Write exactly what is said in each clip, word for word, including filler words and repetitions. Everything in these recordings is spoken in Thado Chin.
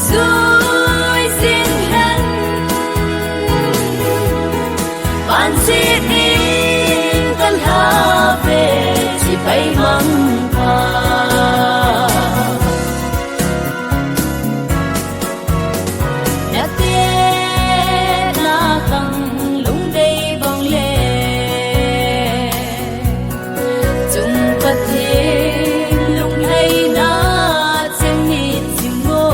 Zui zing hen, pansit in ka lha ve, sipai mangpa. Na te na kang lungdei bang le. Chung Pathen lunglhaina cheng ni ching o.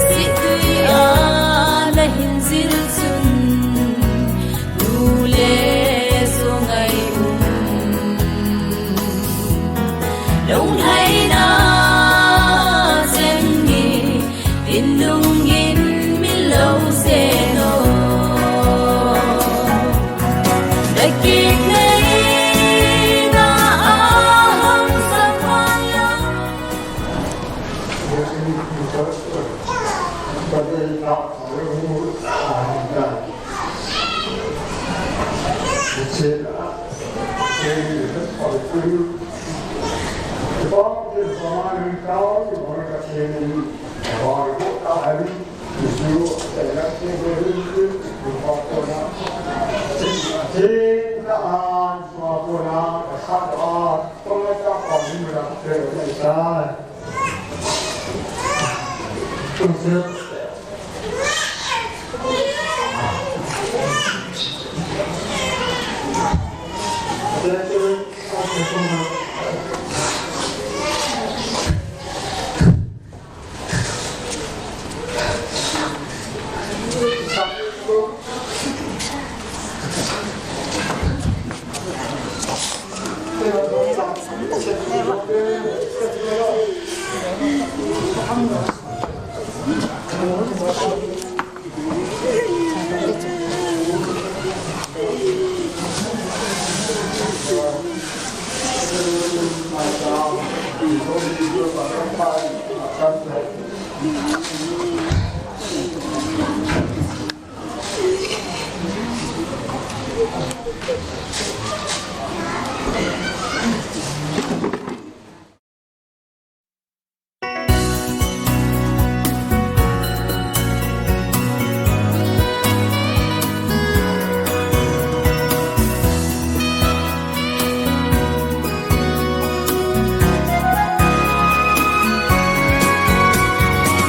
Situi a na hin zil chun, nu le song ai um. Lunglhaina cheng ni, in lungin min lo se no. Dakik nei na a hong sa pha ya.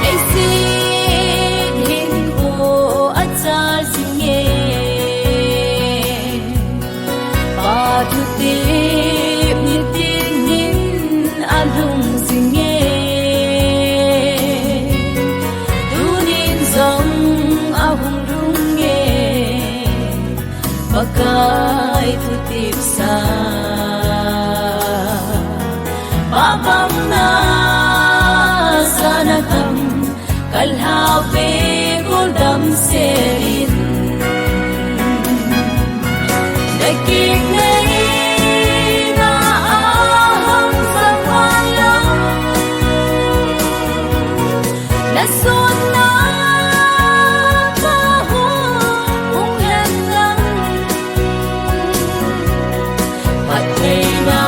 Leiset hinkho achal jing e. Pa thutep nitin in alhung jing e. Tunin jong ahung lhung e. Pakai thutep sa. Pa bang na sa na kam. Kalhau pe kol dam selin. Dakik nei na a hong sa pha ya. Na sun na pa hong hung hen lang. Pattheina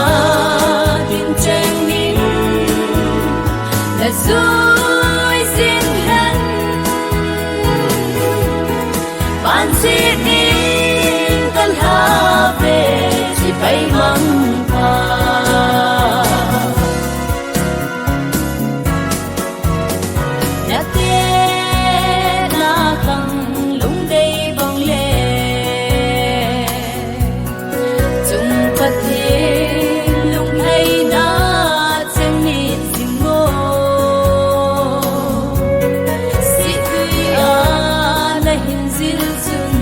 tin cheng ning na zui zin hen. Pansit ning ka lha ve, sipai mangpa. Na te na kang lungdei bang le. Chung Pathen lunglhaina cheng ni ching o. Situi a na hin zil chun.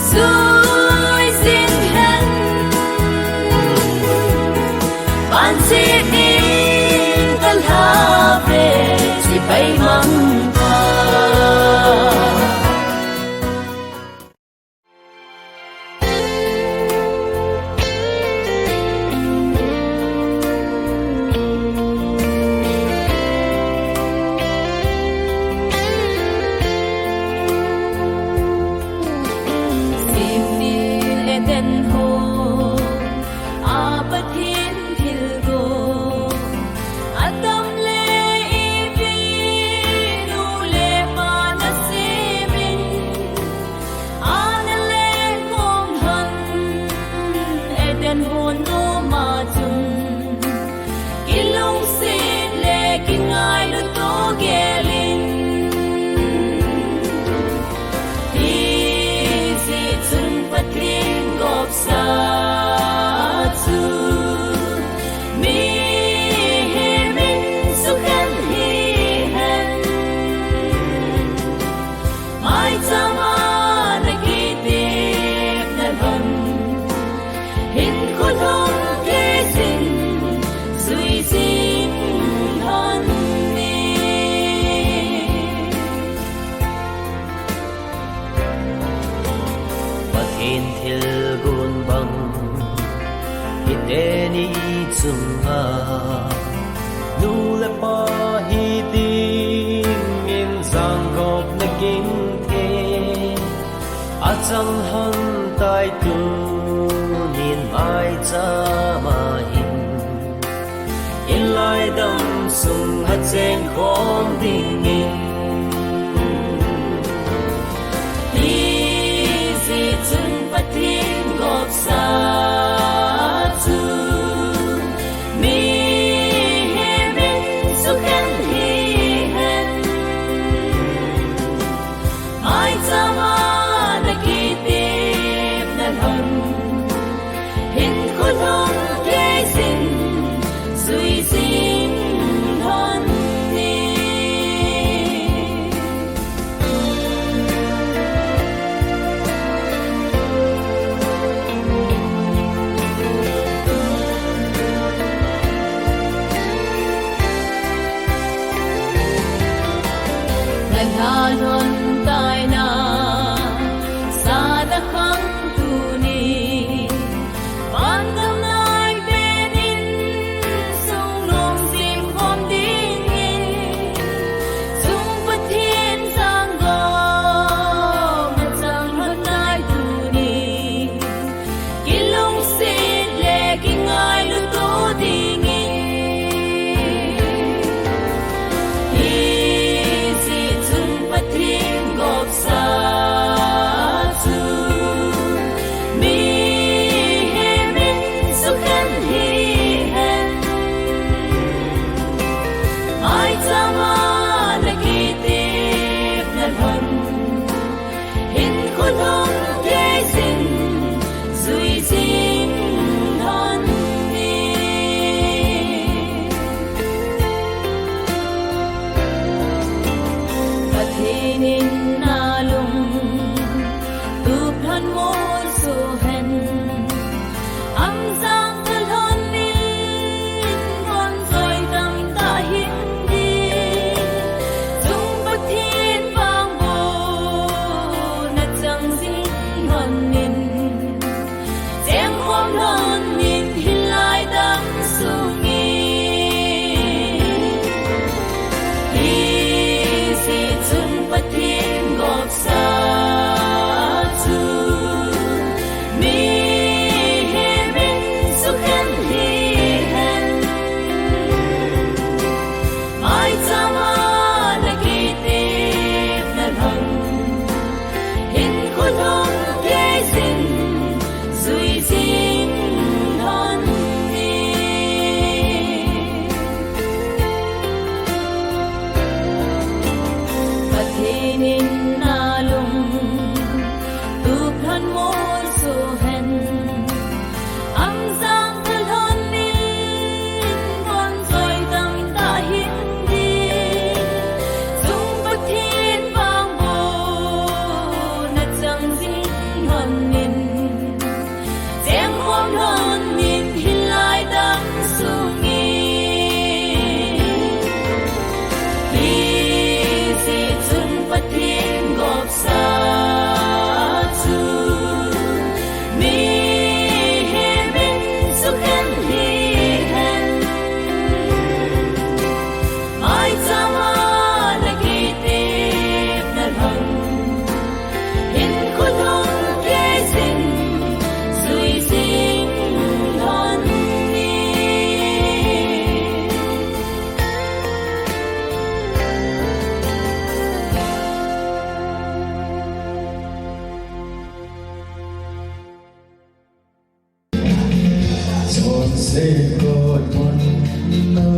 Zui zing hen, pansi ding ka lha ve, si pai mang ta. Simni le den ho, a Pathen thilgon, Adam le Evi, nu le pa na semin, ana lengkhom lhon, Eden hon noma chun, kilungset le kingailut to gelin. Hijeh chun Pathen gopsa chu, mihem in sukhen hihen. Maicham a na kitepna lhon, hinkho lhung kei jin, jui jing lhon in. Pathen thilgon bang, hiteni chunga, nu le pa hiding in jangkop na gingte, achang lhon tai tunin maicham a hin, in laidam sung a chengkhom dingin. Hijeh chun Pathen gopsa chu, mihem in sukhen hihen. Maicham a na kitepna lhon, hinkho lhung kei jin, jui jing lhon in. Na lha lhon taina, sa na khang tuni, vangam nai penin, sung nung sim khom dingin, sung Pathen jangkop na chang lhon nai tuni, kilungset le kingailut to dingin. Hijeh chun Pathen gopsa chu, mihem in sukhen hihen. Maicham a na kitepna lhon, hinkho lhung kei jin, jui jing lhon in. Pathen in na lungtup lhon mo suhen, am jang ka lhon in, kon joi tamtah hin ding, sung Pathen vang bou na chang jing lhon in, chengkhom lhon in hin laidam sungin. Hijeh chun Pathen gopsa chu, mihem in sukhen hihen. Maicham a na kitepna lhon, hinkho lhung kei Seikot mun na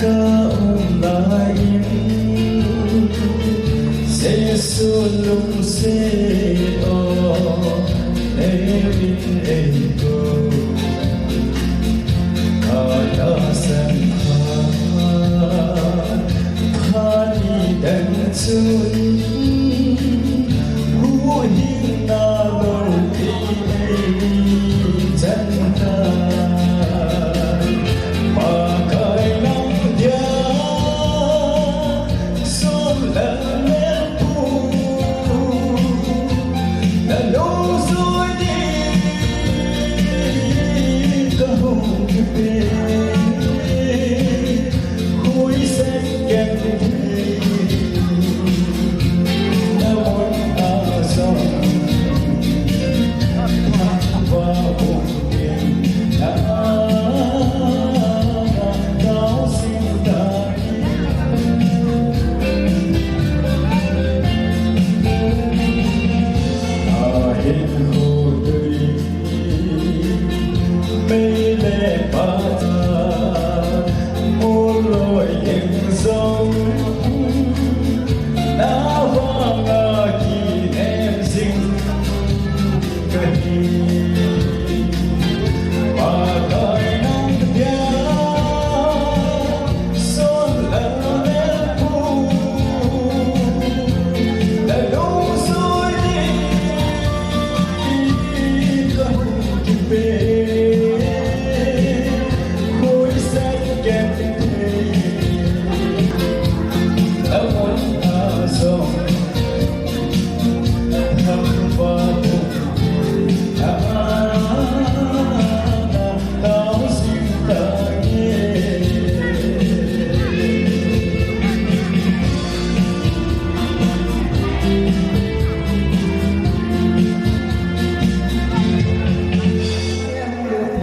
ka um lai in, Jesu lungset o, nei min ei ko. Ka tahsan pha, pha ni dang chun, huhhingna loupi ei chan ta. Pakai nang dia, son la le pu, na lo soi di ka hong kipe.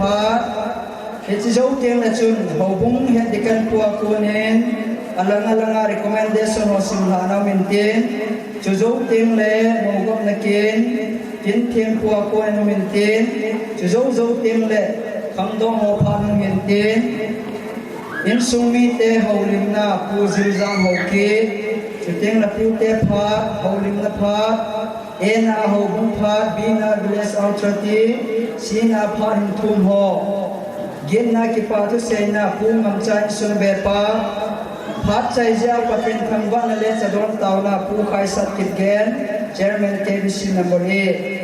Phat, hiche jou teng le chun, houbung het ding kan pua kunin, alang alanga recommendation ho simlhahna um intin, chu jou teng le, mougopna kin, kin theng pua kunin um intin, chu jou jou teng le, khangdong ho phat um intin, insung mite houlimna, Pu Ziljang Haokip, chuteng le pute phat, houlimna phat, A na houbung phat, B na village authority, C na phat hung thum ho. Get na kipa thuseina Pu Ngamcha insung bepa. Phat chaijeh a Pathen thangvahna le chadon taona Pu Khaisat Kipgen, Chairman K B C number eight.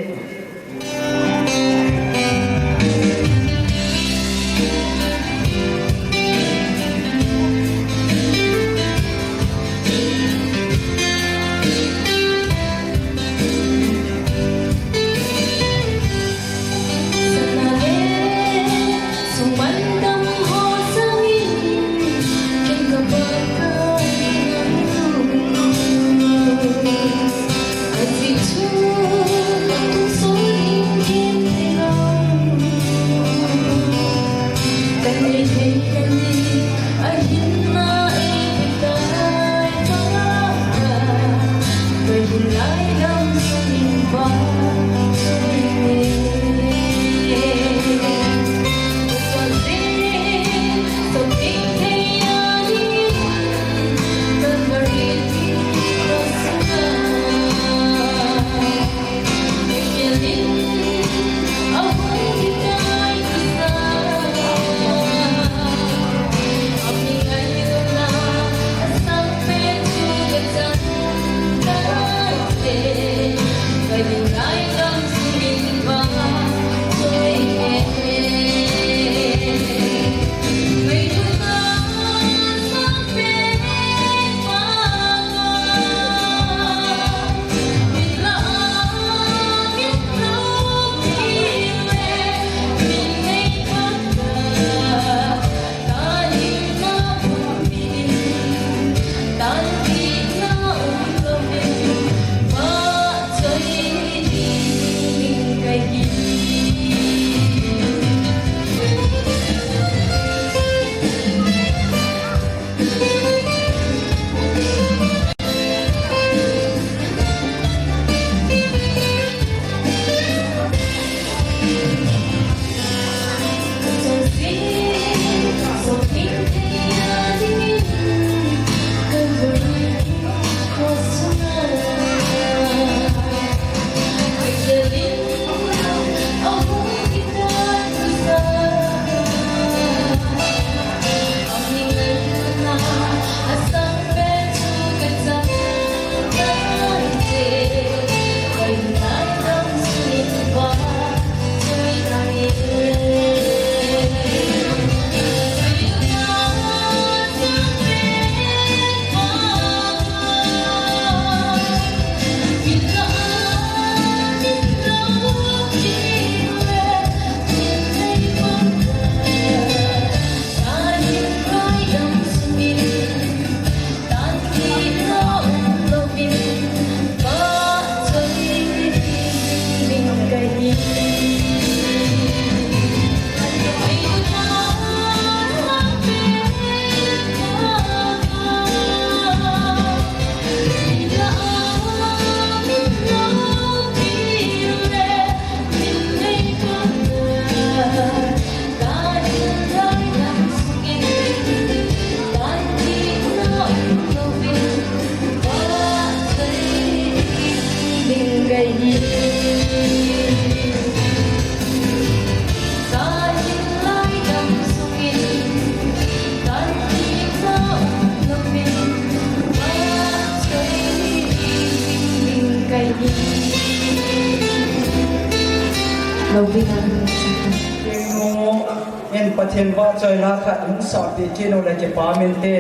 In Pathen vahchoina khat hung sahpeh kit u le kipa min te.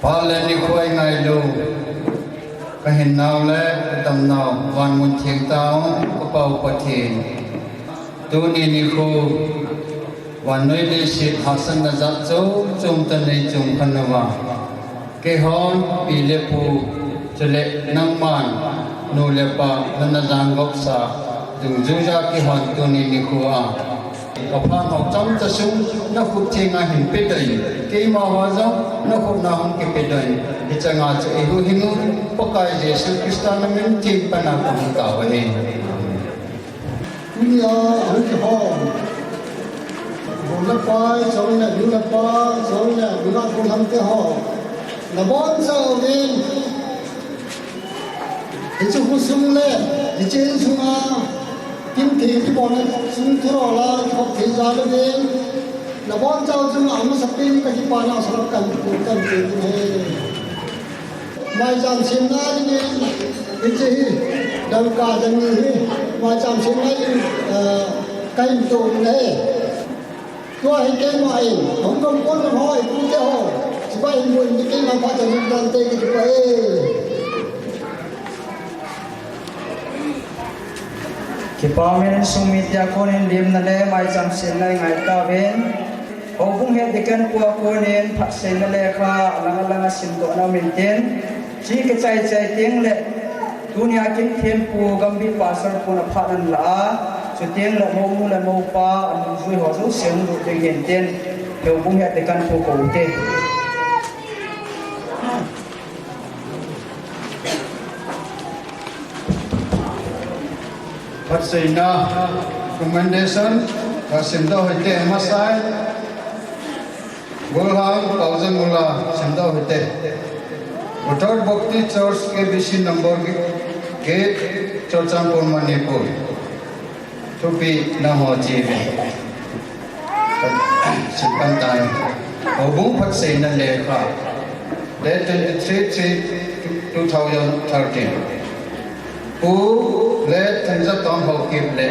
Phat le nikho i ngailu, ka hinnau le ka damnau, van mun theng tah a um ka Pa u Pathen. Tuni nikho, vannoi leiset hahsatna jat chom chom toh nei chungkhan uva, keihon pi le pu, chule nangman nu le pa nana jangopsa dungjuija keihon tuni nikho a, ka phat hou chomcha sung na khut thenga hin pedoh in, keima hoa jong na khut na hung kipedoh in, hicheng a chu eihuhhing u, Pakai Jesu Christa na min theng pana ka hung tao ahi. Tunia hung kihou, bu le pai, chong le, nu le pa, chong le, nungah gollhang te ho, nabonchauvin, hiche khosung le hiche insunga kimthei kibolna sung thurol a kikhop thei jal uvin, nabonchau chunga amasapen in kakipana sah kahin pui kahin pui ahi. Maicham semna dingin, hiche hi, dangka dang hi, maicham semna dingin, ah, kahin toh u ahi. Tua hi keima in, hung dong kon ho, i pu te ho. Chibai hin bu in keima pa ta ding dan te ki pa e. Kipa min sung mi tia kon in lim na le mai chang sin na ngai ta ven. Houbung het deacon pu a kon in phat sei na le kha alang alang a sim to na min tin. Chi ke chai chai ting le Tunia kin thempu Gambih pastor pun aphat nan la a, chuteng le momu le mopa, anungjui ho jouse hung lut dingin tin, houbung het deacon pu kou te. Phatseina, commendation, ka simdoh hite masai. Golhang Paujangul a simdoh hite. Gothor Baptist Church K B C number eight, Churachandpur, Manipur. Thupi nangho chive. Simpan tan. Houbung phatseina lekha. Date twenty-three three two thousand thirteen. Pu Let Thangjatom Haokip le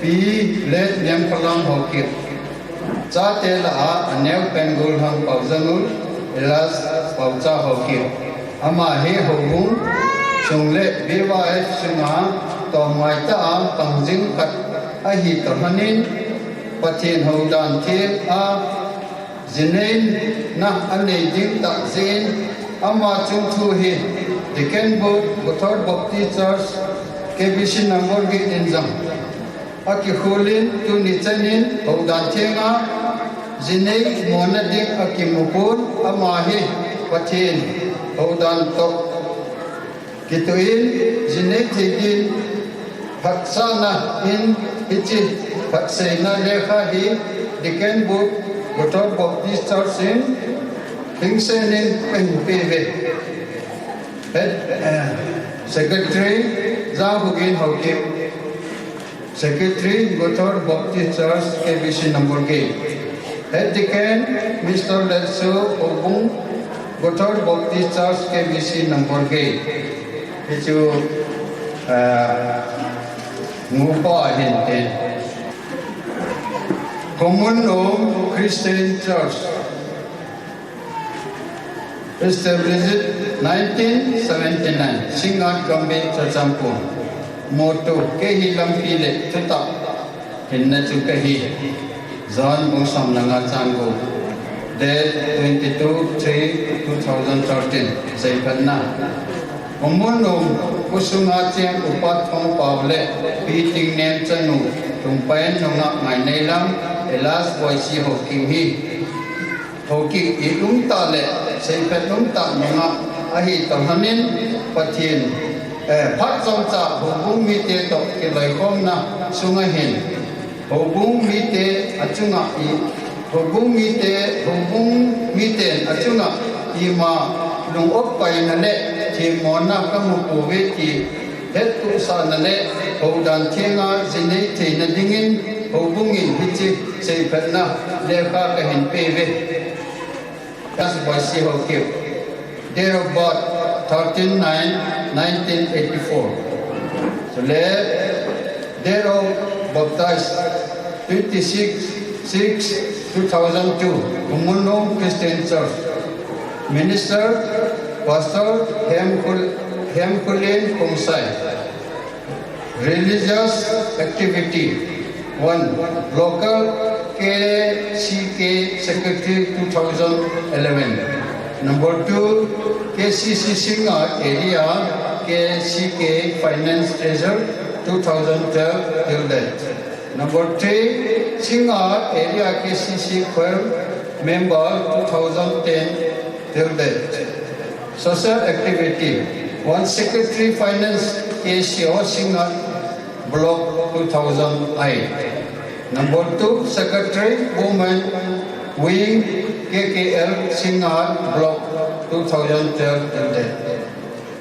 Pi Let Niamkholam Haokip. Chate lah a aneo pen Golhang Paujangul, alias Paocha Haokip. Ama hi houbung sung le B Y F sunga tomngai tah a pangjing khat ahi toh lhonin, Pathen houdan theng a jinei na anei ding tah jeh in, ama chungthu hi Deacon Board, Gothor Baptist Church, K B C number eight in jong akikhol in, tuni chan in houdan theng a jinei mona ding akimu pon, ama hi Pathen houdan toh kitoh in, jinei thei din phatsahna in hiche phatseina lekha hi Deacon Board, Gothor Baptist Church in hingsen in kahin pe uve. Head, eh, Secretary Janghugen Haokip. Secretary, Gothor Baptist Church, K B C number eight. Head Deacon, Mister Letso Houbung, Gothor Baptist Church, K B C number eight. Hichu, ah, ngupa ahin tin. Khomunnom Christian Church. Established nineteen seventy-nine, Singngat Gambih Churachandpur. Motto, kei hi lampi le thutah hinna chu kahi. John bung som le nga chang gup. Date twenty-two three two thousand thirteen, seiphatna. Khomunnom khosunga cheng upa Thongpao le Pi Tingnem chanu, Tungpen nunga Ngaineilam, alias Boisi Haokip hi. Haokip i um tah le seiphat um tah nunga ahi toh lhonin Pathen, eh, phat chomcha houbung mite toh kiloikhomna sunga hin houbung mite achunga i, houbung mite, houbung miten achunga ima lung-op paina le themmona kamu pouve ti hettohsahna le houdan thenga jinei theina dingin houbung in hiche seiphatna lekha kahin pe uve. That's why si Haokip. Date of birth, thirteen nine nineteen eighty-four. Chule, date of baptize, twenty-six six two thousand two, Khomunnom Christian Church. Minister, Pastor Hemkhul-, Hemkhulen Khongsai. Religious activity. One, local K C K secretary two thousand eleven. Number two, K C C Singngat area K C K finance treasurer two thousand twelve till date. Number three, Singngat area K C C choir member two thousand ten till date. Social activity. One, secretary finance K C O Singngat block two thousand eight. Number two, secretary women wing K K L Singngat block two thousand twelve till date.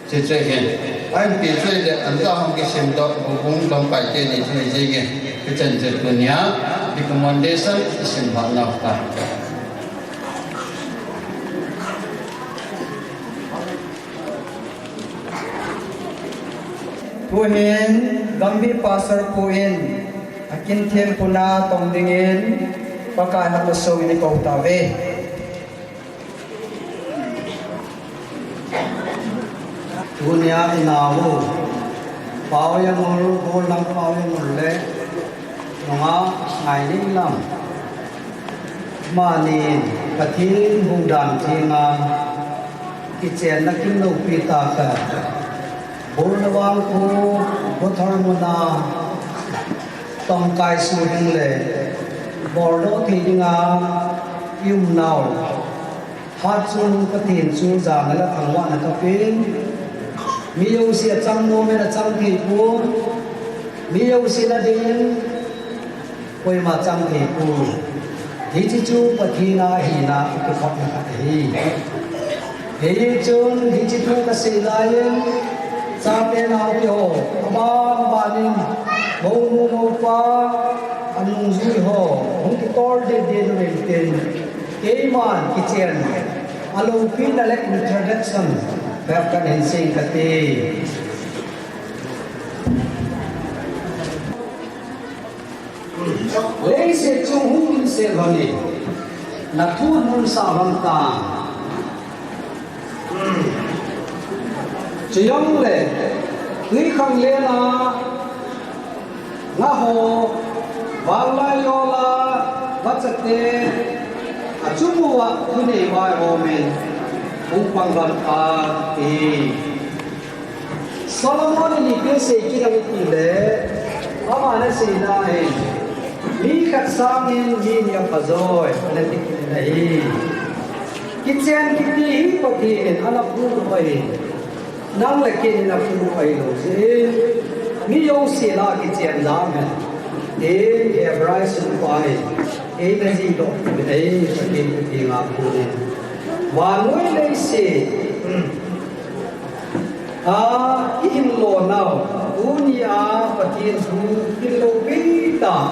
Hiche hin. Ahin pe chai le, anja hung kisim doh, houbung lamkai teni chu hijinge. Hichan chu tunia, recommendation isim lhah nau ta. Tuhin, Gambih Pastor pu in, akin thempuna tong dingin, Pakai hak na so ini pau ta ve. Tunia inau pau yang ul, ul lang pau yang ul le nunga ngai ni lam. Manin Pathen hung dan thinga kichenna kin loupi ta ka. Bol le vang khu, bothar muna, tongkai su ding le, bol doh thei dinga, i um nau. Hat chun Pathen chu jana le thangvahna kapin. Mi jouse achang nom in achang thei pon. Mi jouse na ding in koima chang thei pon. Hiche chu Pathen a hina kikhopna khat ahi. Hichun hiche thu kasei lai in, chate naote ho, aban ban in, mounu moupa, anungjui ho, hung kitol ding ding uvin tin, keiman kichen, aloupina le introduction, bep kahin sei kate. Leiset chung hung in sel lhon in, na thu nun sa lhon tan. Chujongle, twikhanglen a, nga ho, vanlaijola, vachate, achung uva thunei vaihom in, hung pang lhon tan, ti. Solomon in ipi asei kit ham itile, aman aseina hin, mi khat sangin mi ni apha joi, ana ti kit in ahi. Kichen kiti hi Pathen in ana phudoh ahi. Nang le kei in ana phudoh ahilou jeh in, mi jouse lah a kichen dam hen, tin Hebrai sunpa in eina jihdoh kit in ahi, Pathen kiti nga phudoh in. Vannoi leiset, hmm. A, i hinlonau, tunia Pathen thu kin loupi tah,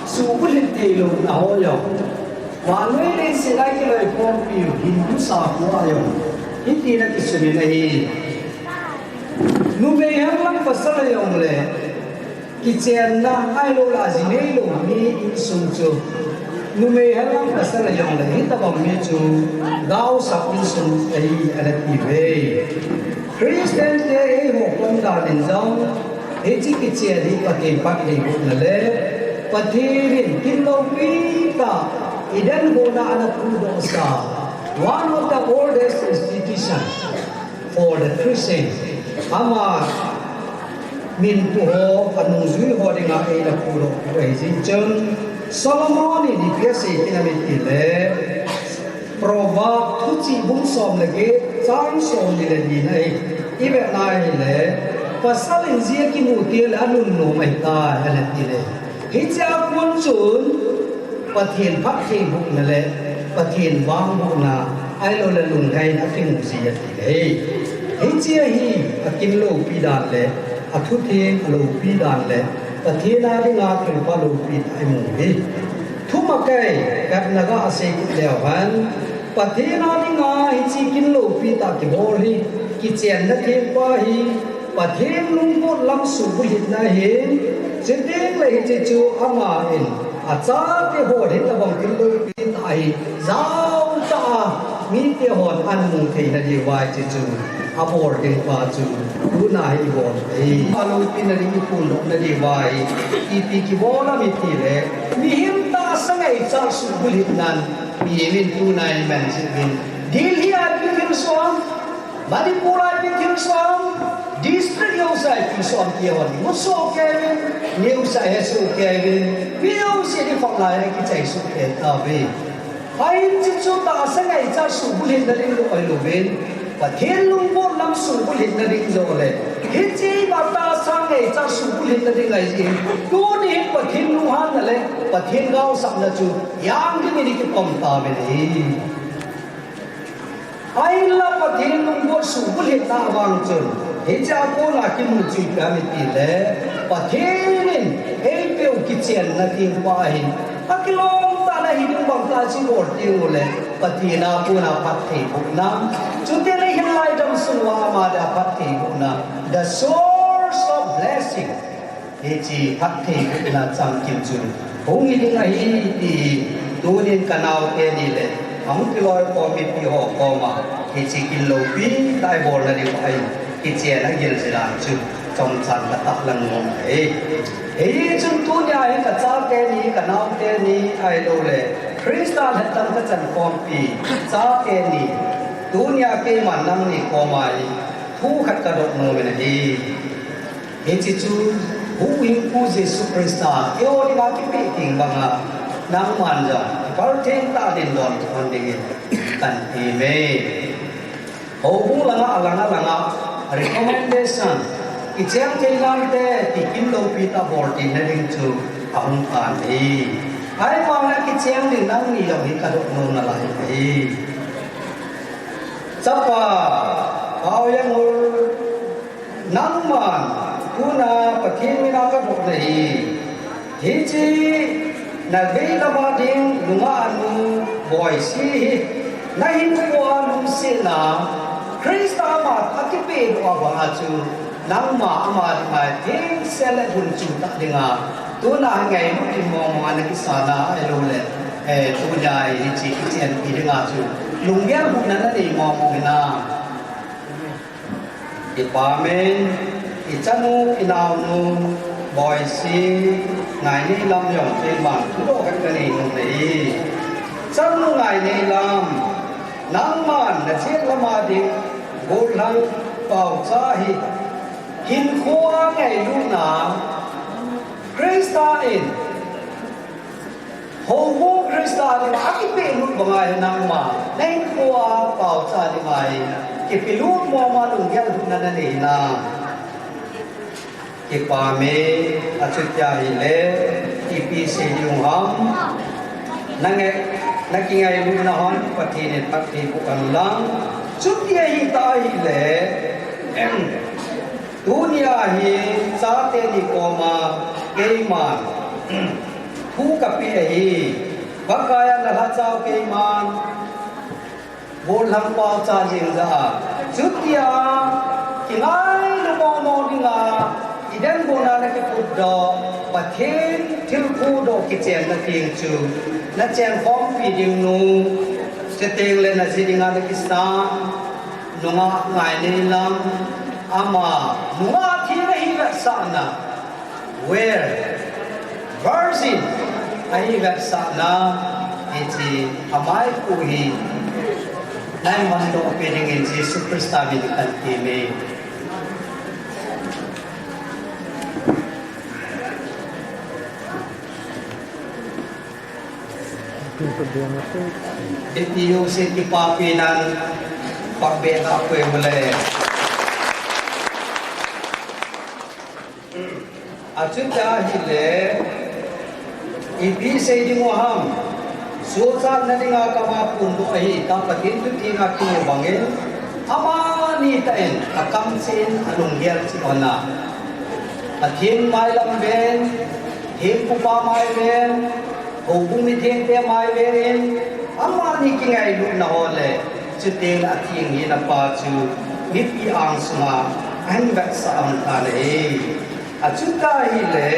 suhbulhit theilouna ho jong, vannoi leiset a kiloikhompiu Hindu sakho a jong, hiti ana kisun in ahi. Numei henlang pasal ahijongle, kichenna ahilouleh jinei lou mi insung chu, numei henlang pasal ahijongle, hitobang mi chu gaosap insung ahi, ana ti uve. Christian te eiho kom dan in jong, hiche kichen hi Pathen phattheibohna le Pathen in kin loupi tah, Eden hon a ana phudohsa, one of the oldest institution for the Christian. Ama minpu ho, anungjui ho dinga eina phudoh ahi jeh chun, Solomon in ipi asei kit ham itile, Proverb thuchih bung som le get, chang somni le ni na ahi. I vet na ahile, pasal in ji akimu teng le anunnom ahitai, ana ti le. Hichea kon chun, Pathen phattheibohna le Pathen vangbohna, ahilouleh lunglhaina akimu ji ati le. Hichea hi akin loupi dan le, athutheng aloupi dan le, Pathen a dinga thilpha loupi dan imu hi. Thumakai, Khatna ga asei kit leu hen, Pathen a dinga hiche kin loupi tah kibol hi, kichenna thengpa hi, Pathen lungput lam suhbulhitna ahin, chuteng le hiche chu ama in achate hon hitobang kin loupi tah hi, jaotah a mite hon amu theina diuva hiche chu abol ding pa chu tuna hi ibol ahi. Aloupina ding iphondohna diuva hi, ipi kibol ham itile, mihem tahsa ngaichat suhbulhitnan, mihem in tuna iman jeh uvin, Delhi a ipi thilsoh ham, Manipur a ipi thilsoh ham, district jouse a ipi thilsoh ham ti hon imu sohkei uvin, news a ihet sohkei uvin, mi jouse in front line a kichai sohkei tauve. Ahin hiche chu tahsa ngaichat suhbulhitna ding lou ahilouvin, Pathen lungput lam suhbulhitna ding jong le, hiche ima tahsa ngaichat suhbulhitna ding ahi jeh in, tuni hin Pathen lunghanna le Pathen gaosapna chu jang dingin ikipom tauvin ahi. Ahinla Pathen lungput suhbulhitna vang chun, hichea kona kimu chu ipi ham itile, Pathen in eipeu kichenna thengpa ahin, akilom tah a hiding bang tah a chu ibol teng uleh, Pathen a kona phattheibohna, chuteng le hinlai gamsung uva ama dia phattheibohna, the source of blessing. Hiche phattheibohna chamkim chu hung hi ding ahi ti hi Tunin kanaote ni le ahung kiloikhom mipi ho koma hiche kin loupi tah a ibolna diu ahi, hiche a nagel jing dan chu chomcha katah lang nom e. Hichun tunia hi kachate ni, kanaote ni, ahilouleh Christa lhatang kachan khompi chate ni, tunia keiman nangni koma hi thu khat kadoh nom in ahi. Hiche chu Huhhingpu Jesu Christa eiho dinga kipeh teng banga nangman jong kiphal theng tah a dingdon hon dingin kahin temme. Houbung langa, alanga, alanga recommendation, kicheng thei lante, ti kin loupi tah bol theina ding chu ahung tan ahi. Ahivangin kicheng ding nangni jong hi kadoh nom nalai ahi. Chapa Paoyangul, nangman tuna Pathen mina kadoh nahi. Hiche navei lama ding nungah nu Boisi hi nahinkhoa lungsetna Christa ama a kipehdoh a banga chu nangma ama dinga thengse le gunchu tah dinga tuna hi ngailut in mong mong a nakisan a, ahilouleh, eh, tunia hiche kichenpi dinga chu lunggel huhna nanei mong mong hinam? Ipa min, ichanu, inaonu Boisi, Ngaineilam jong keiman thudoh khat kanei nom ahi. Chanu Ngaineilam, nangman najet lama ding gollhang Paocha hi hinkhoa ngailutna Christa in houbung Christa dinga akipehlut banga hi nangma nahinkhoa Paocha dinga hi kipelut mong mong a lunggel huhna nanei hinam? Kipa me, achutia ahile ipi sei ding ham? Nange, nakingailutna hon Pathen in phatthei boh hen lang. Chuti ahita ahile, em, tunia hi chate ni koma keiman thu kapeh ahi. Pakai a nalhachau keiman gollhang Paocha jeng jeh a, chutia kingailu mong mong dinga idem gona nakiputdoh, Pathen thilphudoh kichenna teng chu nachenkhompi ding nu, chuteng le naji dinga nakisan nungah Ngaineilam, ama nungah theng ahi vetsahna, where virgin ahi vetsahna, hiche amai pu hi neimandoh peh dingin Jesu Christa min in kahin temme. Ipi jong sei kipapi nan pakbeh ta poi mule. Achutia ahile, ipi sei ding u ham, sochatna dinga kama phondoh ahi, ta Pathen thu thenga kimu bangin, amani tah in, akamcheh in, alunggel cheh hon a. Pathen mailam ven, thempupa mai ven, houbung mithengte mai ven in, amani kingailutna ho le, chuteng le atheng hina pa chu, mipi angsunga, ahin vetsah ahitan ahi. Achutia ahile,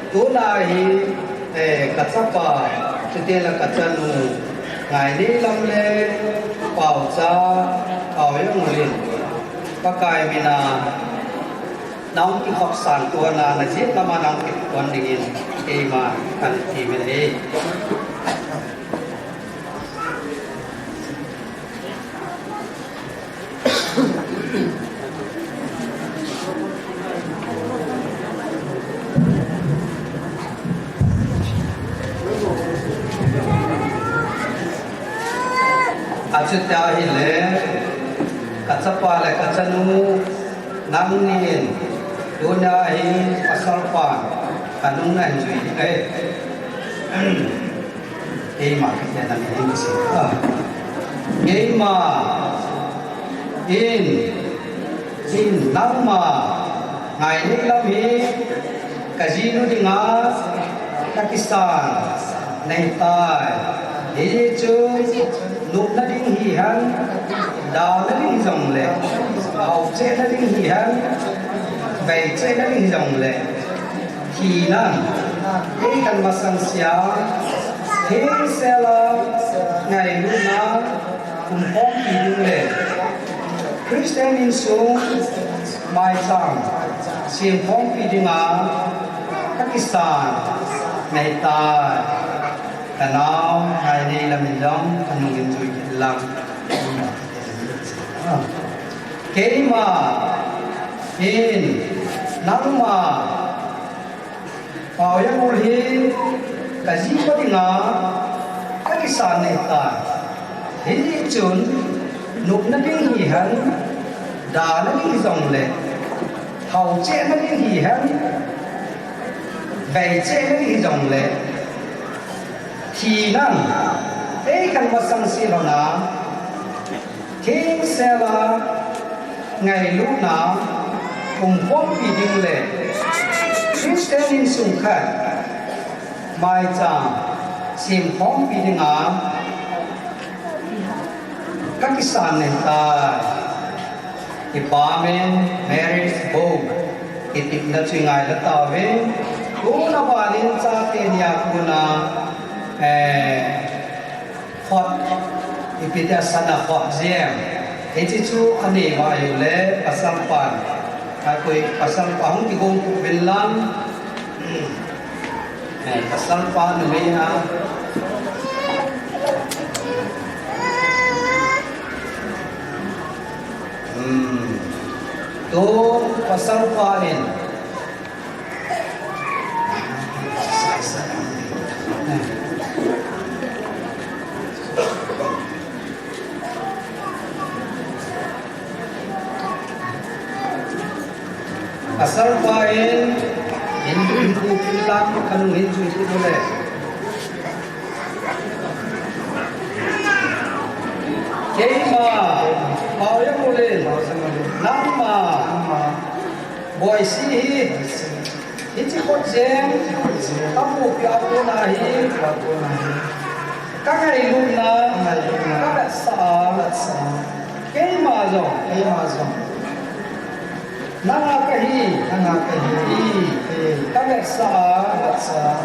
tuna hi, eh, kachapa, chuteng le kachanu, Ngaineilam le, Paocha, Paoyangul in, Pakai mina, nahung kikhopsang tona, najet lama nahung kithon dingin, keiman kahin temme ahi. Achutia ahile, kachapa le kachanu, nangnin, tunia hi pasalpan kanung nahin jui ding ahi. Keima, keima, keima in, in, nangma, Ngaineilam hi, kajinu dinga, kakisan, nahitai. Hichu, nopna ding hihen, daona ding hijongle, haochena ding hihen, veichena ding hijongle, thinan, eikan masang sea, Thengsel a ngailutna umkhompi ding le Christian insung maicham semkhompi dinga kakisan nahitai. Kanao Ngaineilam in jong kanung in jui kit lang. Keima in nangma Paoyangul hi kajipa dinga kakisan nahitai. Hijeh chun nopna ding hihen, dana ding hijongle, haochena ding hihen, veichena ding hijongle, thinan eikhen masang se lhona, thengsel a ngailutna umkhompi ding le Christian insung khat maicham semkhompi dinga kakisan nahitai. Ipa min Mary Bo, itipna chu ingaila tauvin, tuna banin chate nia kona, eh, khot, ipi tia sana khot jem. Hiche chu anei uva ahile, pasalpan, akoi pasalpa hung kigong uvin lang. Eh, pasalpa numei a. Hmm. Tu pasalpa in. Pasalpa in, in, in pu kin lang, kanung in jui kin le. Keima, Paoyangul in, nangma, Boise hi, hiche khotjem, kapopi a kona hi, kangailutna, kavetsah a, keima jong, keima jong. Nanga kahi, nanga kahi, kavetsah a, kavetsah a,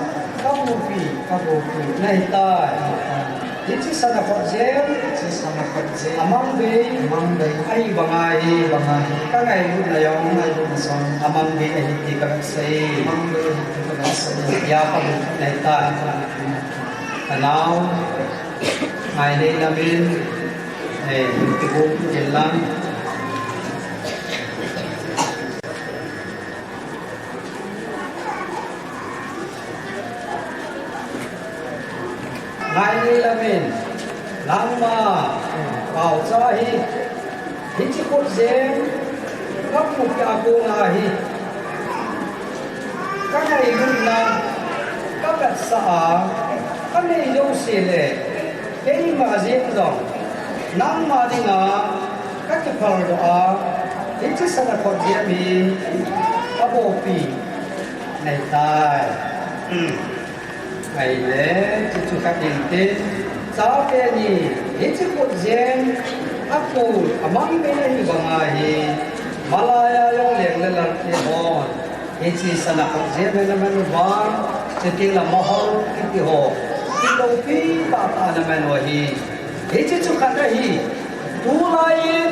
kapopi, kapopi, nahitai. Hiche sana khotjem, hiche sana khotjem, amang bei, amang bei, ahi banga hi, banga hi, kangailutna jong, kangailutna jong, amang bei ahi ti kavetsah e. Amang bei ahi ti kavetsah e. Tia kapopi nahitai. Kanao, Ngaineilam in, eh, kibol kin lang. Ngaineilam in, nangma, paocha hi, hiche khotjem, kapopi a kona hi, kangailutna, kavetsah a, kanei jouse le, keima jeng jong, nangma dinga, kakiphaldoh a, hiche sana khotjem hi, kapopi nahitai. Hmm. Ahile, hiche chu khat in tin, chate ni, hiche khotjem, akul, amang bei ahi banga hi, malaiya jong leng le lal te hon, hiche sana khotjem hi ana man uva, chuteng le mahol kiti ho, kiloupi tahtah ana man u ahi. Hiche chu khat ahi, tulai in,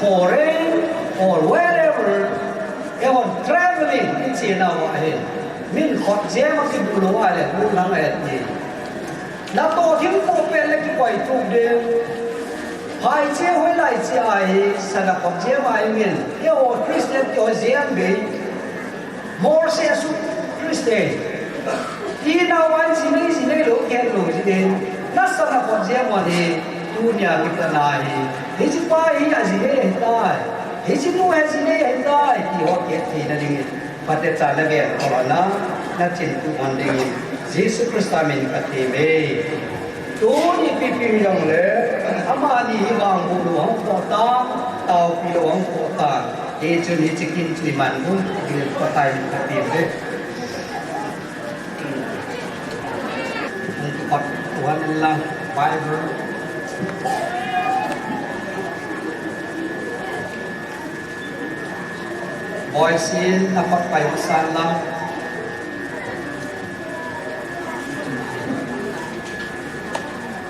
foreign or wherever, eihon traveling, iche nauva hin, min khotjem a kibu lou ahile, bu lang ahi ti. Natoh thim poh pen le kikoi tup ding. Phaiche hoilai che ahi, sana khotjem ahi min. Eiho Christian te ho jem bei. Morse su Christian. Ti nauva ji nei ji neilou, kihet lou ji ding. Na sana khotjem u ahi, tunia kipat na hi. Hiche pa hi aji nei ahitai. Hiche nu hi aji nei ahitai. Ti ho kihet theina dingin. Phatechan navel kholna, nachin tup man dingin, Jesu Christa min kathum e. Tuni ipi pi hijongle, amani hi vangboh lou hung kho tan, taopi lou hung kho tan. Hichun hiche kin chu iman un, ding Pakai min kathum e. Hung kipat uhen lang, Bible. Boisin, napat pai usan lang.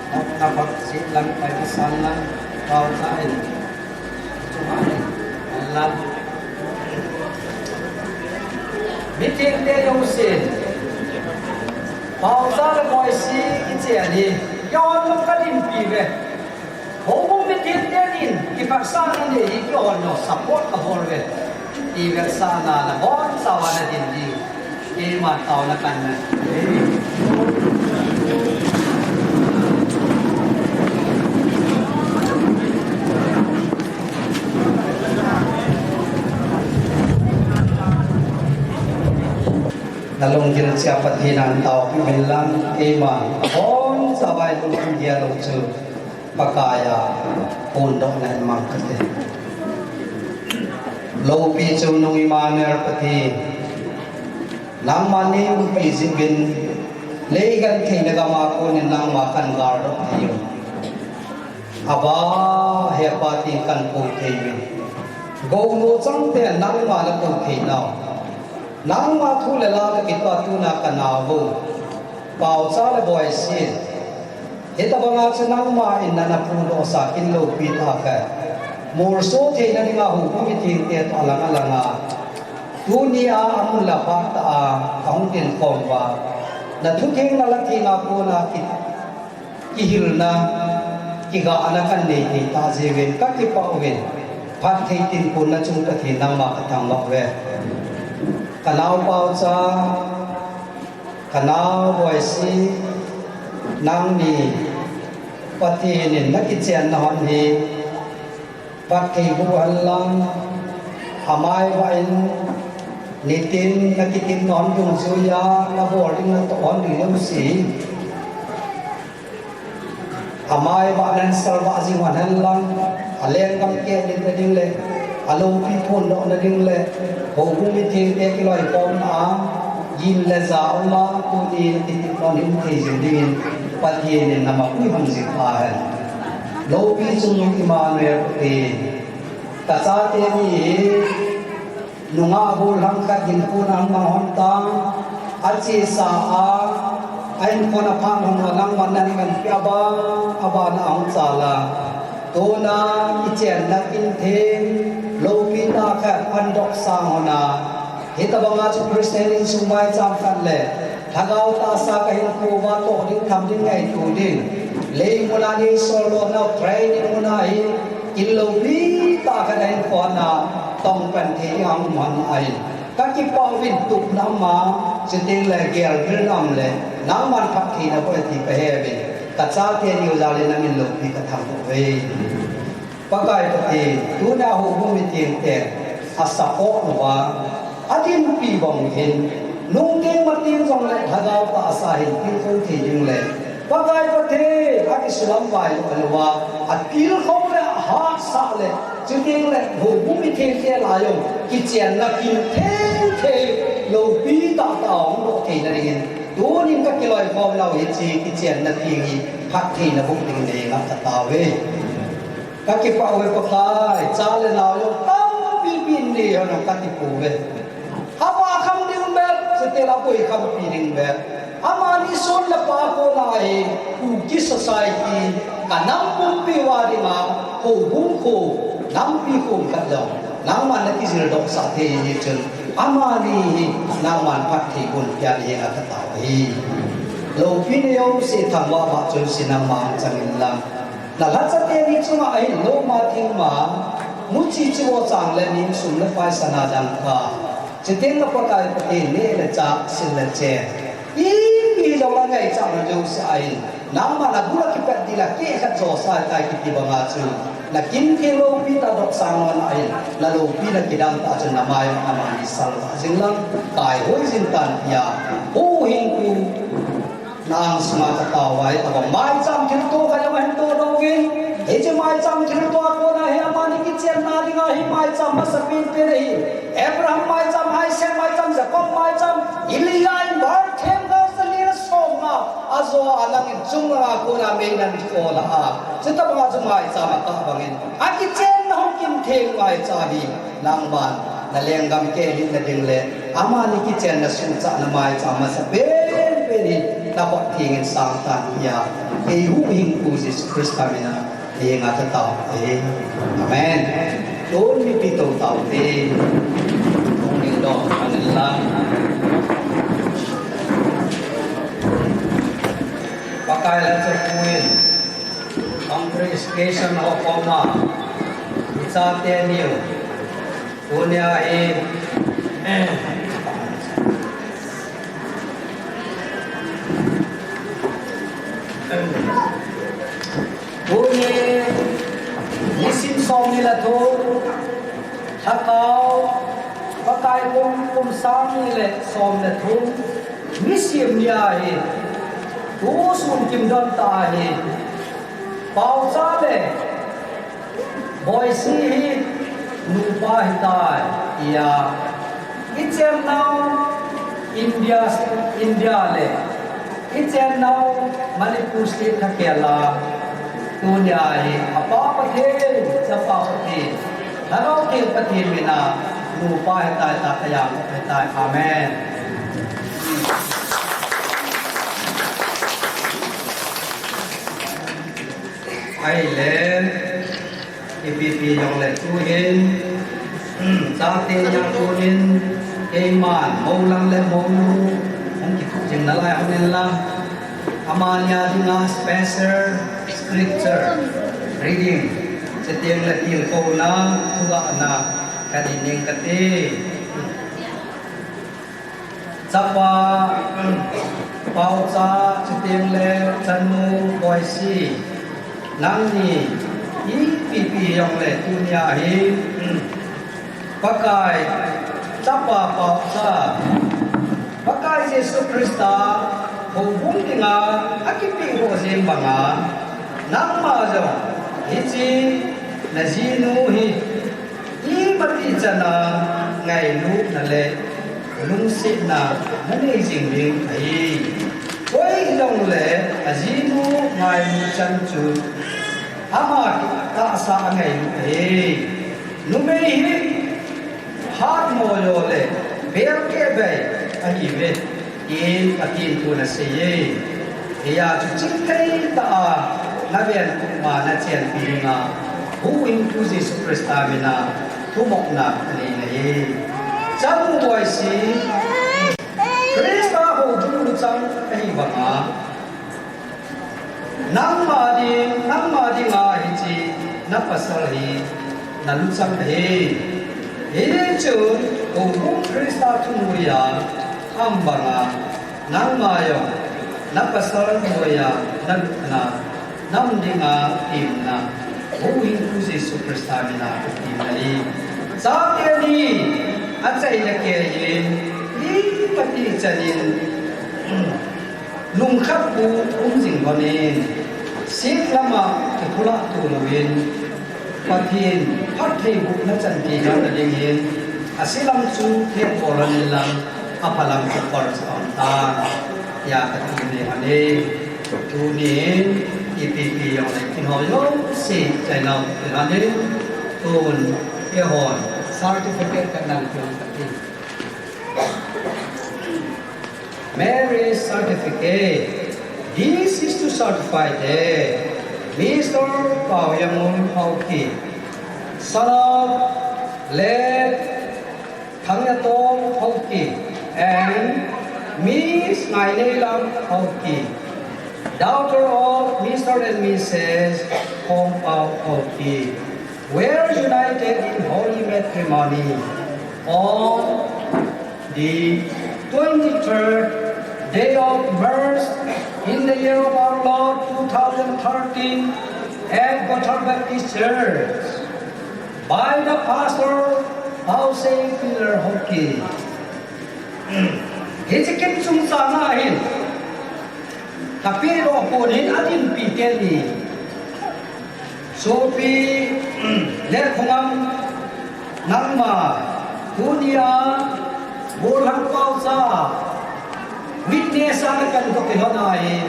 Napak sih lang pai pasan lang, pau sa in. Chuma in. Lang. Meeting te jong sin. Pau sa le Boise kiche ani. Yon lo ka din pi ve. Houbung meeting te din kiphatsahna nei hi kihon lo support ka bol ve. Ti vetsahna nabonchauva nadin ding. Keiman taona kahin nei. Nalunggil cheh a Pathen in taopeh uvin lang, keiman abonchauva ilungthim gel u chu Pakai a phondohna in mang kate. Loupi chungnung Emmanuel Pathen, nangman neiumpi jeh uvin, lei gentheina gam a konin nangma kahin galdoh thei u. Ava, Hepa tin kahin kou thei uvin. Gounu changte nangma nakou thei nau. Nangma thu le la kakitoh a tuna kanao u Paocha le Boise, hitobanga chu nangma in nana phondohsa kin loupi tah khat, molso theina dinga Houbung mithengte toh alang alanga tunia amun le aphat tah a ahung dinkhom uva, nathutheng nalhatheng a kona ki, kihilna, kigahna kahin nei thei tah jeh uvin kakipah uvin, phatthei tinkhomna chung Pathen nangma kathangvah uve. Kanao Paocha, kanao Boise, nangni Pathen in nakichenna hon hi phatthei boh hen lang, amaivah in nitin nakitepna hon dungjuiya nabol ding natoh hon ding jouse amaivah nahin salvah jing hon hen lang, alenggam kehlelna ding le aloupi phondohna ding le Houbung mithengte kiloikhomna a gin le ja uma tuni nakitepna hon hin thei jing dingin Pathen in namapui hon jing tahen. Loupi chungnung Emmanuel Pathen, kachate ni hi nungah gollhang khat hinkho a ahung mang hon tan, achesa a, ahinkho a phat hon a nangman nahin manpeh a, abana ahung chal a, tuna kichenna kintheng loupi tah khat ahin dohsang hon a, hitobanga chu Christian insung maicham khat le lhagao tahsa kahinkho uva toh ding tham ding ngaito ding, lei muna neisol lona training muna hi kin loupi tah khat ahin kona tongpan thei ding ahung um hon ahi. Kakipah uvin tupna um a, chuteng le gelgilna um le nangman phattheina boh e ti kahe uvin, kachate ni u jal in nangin loupi kathangvah uve. Pakai Pathen, tunia Houbung mithengte asupport uva, adinpi bang hin, nungteng mateng jongle lhagao tahsa hin tilkhou thei ding le, Pakai Pathen, akisulam vailou louva, atilkhou le ahatsah le, chuteng le Houbung mithengte lah a jong kichenna kintheng thei, loupi tahtah a hung doh theina dingin, tunin kakiloikhomnau hiche kichenna theng hi phattheina boh dingin neingahtah tauve. Kakipah uve Pakai, cha le nao jong tampi pi nei hon kati pouve. Apa kham ding bep, chuteng le apoi khampi ding bep. Amani son le pai kona hi, Kuki society, kanam pumpi uva dinga, Houbung kho, nampi kho khat jong nangman nakijil dohsah thei ahi chun, amani hi nangman phatthei boh in neingahtah tauve. Loupi nei jouse thangvah vah chun se nangma chang in lang. Nalhacha teni chunga ahin loma thengma, muchi chivo chang le ning sum le pai sana dangka, chuteng le Pakai Pathen neh le chah, sil le chen, ipi jong angaichatna jouse ahin, nangman abul a kipat ding le keh khat josa tai kiti banga chu, nakintheng loupi tah dohsang lona ahin, naloupi nakidang tah chun namai a amani salvah jing lang, kaihoi jing tan tia, huhhingpu na angsunga kataovai tauva, maicham thilto khat jong ahin todoh uvin. Hiche maicham thilto a kona hi amani kichenna dinga hi maicham masapen pen ahi. Abraham maicham, Isaac maicham, Jacob maicham, Elijah in bar them gal jali le somnga ajo a, nangin chunglanga kona mei nahin kol a, chutobanga chu maicham atah bangin, akichenna hung kintheng maicham hi nangman nalenggam kehlelna ding le amani kichenna suhchahna maicham masapen pen hi Tapot thingin sang tan hia, kei huhhingpu Jesu Christa mina, hihenga tatao e. Amen. Tun mipi to taute. Tun min dong anin la. Pakai la chapuin, congregation ho koma, ichate niu, tunia hi, Tuni, nisim somni le thum, Lhakao, Pakai kum, kum sang ni le som le thum, nisim ni ahi, tu sun kim don ta ahi, Paocha le Boisi hi nupa hitai, tia. Ichennau India, India le ichennau Manipur State thakela tunia hi apa Pathen, chapa Pathen, Lhagao Theng Pathen mina nupa hitai, ta kayang hitai. Amen. Ahile, ipi pi jongle tuhin, chate nia tunin, keiman, moulang le mounu, hung kithuh jing nalai hung inlang. Amani a dinga special scripture reading, chuteng le tilkhouna, thugahna, kahin nei kate. Chapa, Paocha, chuteng le chanu Boisi, nangni ipi pi jongle tunia hi, Pakai, Chapa Paocha, Pakai Jesu Christa, houbung dinga akipeh ho jeng banga, nangma jong hiche najinu hi, imatichan a ngailutna le lungsetna nanei jing ding ahi. Koi hijongle ajinu ngailu chan chu ama tahsa angailu ahi. Numei hi hatmo jo le bel keh bei ahiuve, tin Pathen thun asei e. Hijeh chun chingthei tah a naven puma nachenpi dinga, huhhingpu Jesu Christa mina thumopna kanei ahi. Chanu Boisi, Christa houbung luchang ahi banga, nangma ding, nangma dinga hiche napasal hi naluchang ahi. Hichun houbung Christa thunoiya aum banga, nangma jong napasal noiya nalutna, nam dinga temna, huhhingpu Jesu Christa mina katem ahi. Chate ni achaina keiyin, imatichan in, lungkhat u um jing lhonin, sik lama kiphulah to louvin, Pathen phattheibohna chan kihilna dingin, ase lam chu hetbol lhonin lang, apha lam chu pal lhonin, tia kati nom e. Tunin ipi pi jongle kin ho jouse chaina u ti lhonin, tun eihon certificate kanang kiong kati. Marriage certificate. This is to certify that Mister Paoyamul Haokip, son of late Thangyatom Haokip and Miss Ngaineilam Haokip, daughter of Mister and Missus Khompao Haokip, were united in holy matrimony on the twenty-third day of March in the year of our Lord two thousand thirteen at Gothar Baptist Church by the pastor Paosei Miller Haokip. Hiche kin chungchang a hin Kapeh doh pon hin adinpi teni. Sopi, Lekhongam, nangma, tunia, Golhang Paocha, witness a nakan doh kilhon ahi,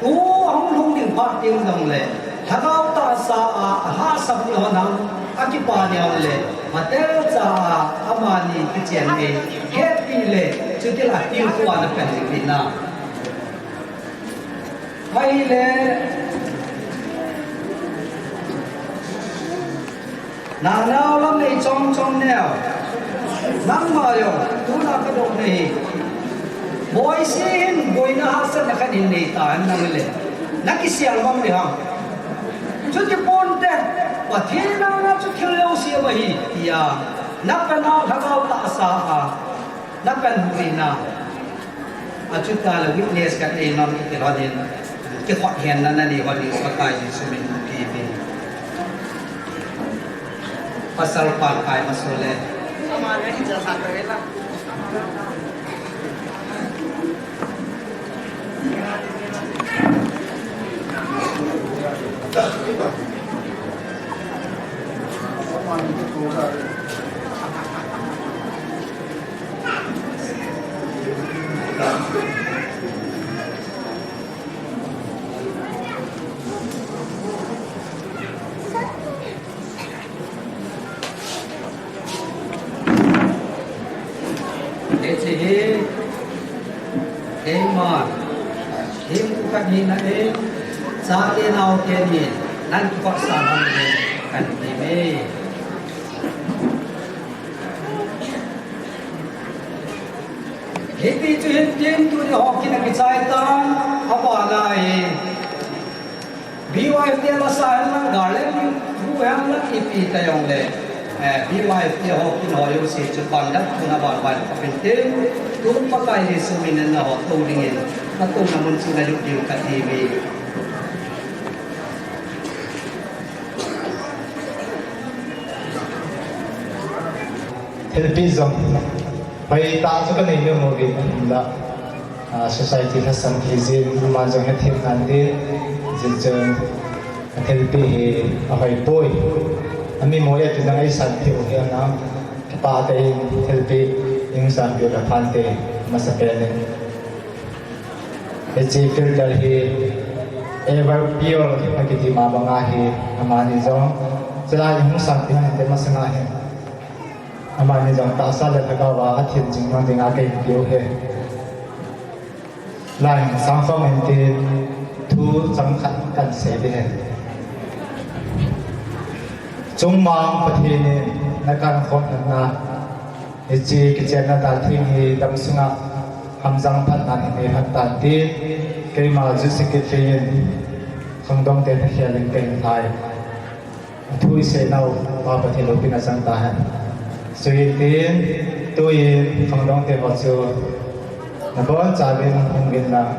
tu ahung lhung ding phat teng jongle, lhagao tahsa a, alhahsam lhon ham, akipah lhon le, matel cha a, amani kichen gei, hetpi le, chuti le atilkhou a nakan ding tina. Ahile, nanao lam nei chom chom neo. Nangma jong, tuna kadong nahi. Boise hin, boina hahsatna khat in nei tan nang le. Nakisel bang le ham. Chuti ponte, Pathen anga chu thil jouse ahi, tia. Napanau lhagao tahsa a. Napanhuina. Achuti le witness khat einom kiti lhon in, kikhothenna nanei lhon in Pakai Jesu min in napeh e. Pasal pan kai masole. Hiche hi, eima, hinkho khat hina in, chate naote ni, nan kipah sah ham in, kahin ti e. Hiti chun hin tin tuni houin akichai tan, abanlai. B Y F te masa hen lang, garland thu hen lang, ipi ta jong le. Eh, B Y F te houin ho jouse chu pandan thu na ban ban kapin tin. Tun Pakai Jesu min in naho tou dingin. Natouna mun chu nalut ding kati uve. Thilpeh jong hoitah chu kanei nom uvin ahinla, ah, society lhasam thei jeh in ama jong hethem nante, jeh chun athilpeh hi ahoipoi. Ami mo e tina ngaisang thei u hi ana, kipah tah in thilpeh imasan peh le phante, masapen in. Hiche filter hi Ever Pure akiti ma banga hi amani jong. Chulai hung sang tin te masanga hi. Amani jong tahsa le lhagao a athil jing jong dinga kahin peh u ahi. Lai sangkhom in tin thu chang khat kahin sei ding ahi. Chungmang Pathen in nakan khom na. Hiche kichenna daltheng hi damsunga hamjang phatna hin nei phat tan tin, keima Jesu Christa in khangdong te thakhel in kahin lhai. Athu isei nau Pa Pathen loupina chang tahen. Chuin tin, tuin khangdong te ho chu nabonchauvin hung uvin lang.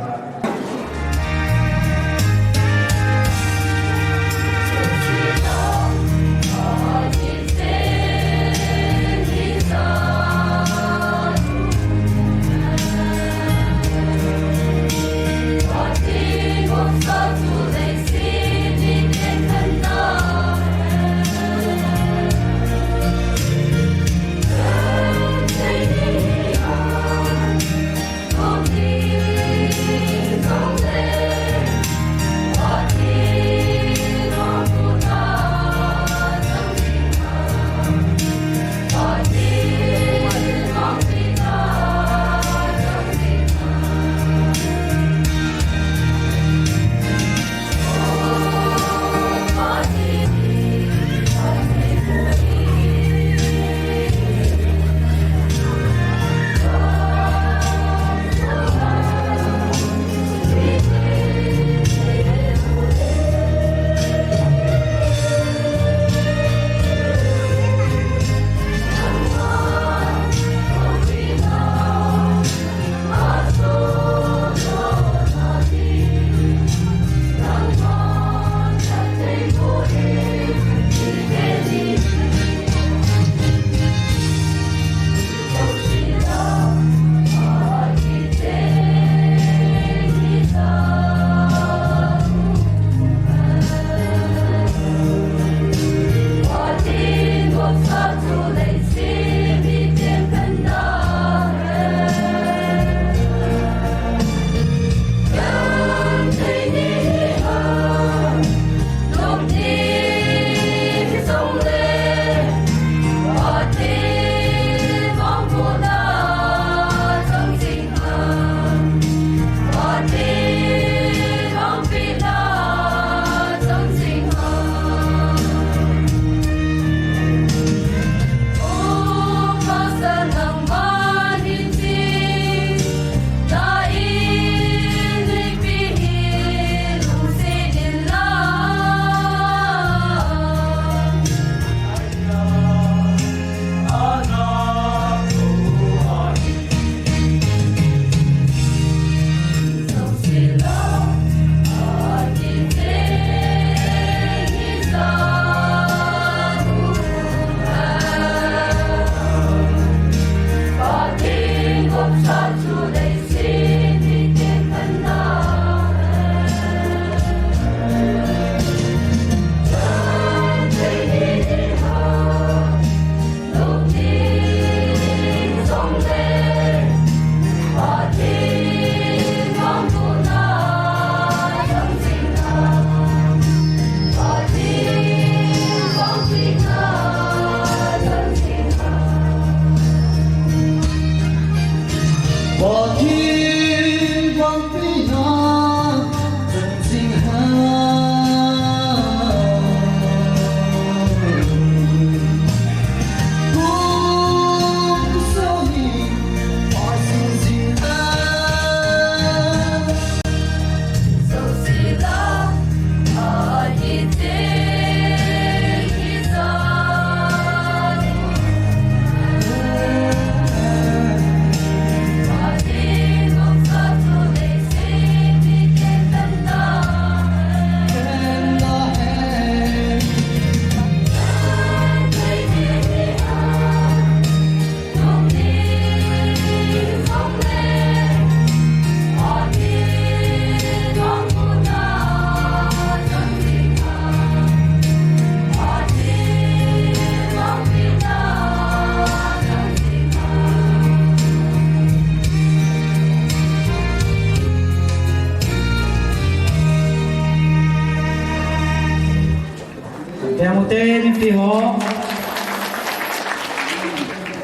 Hemute, mipi ho.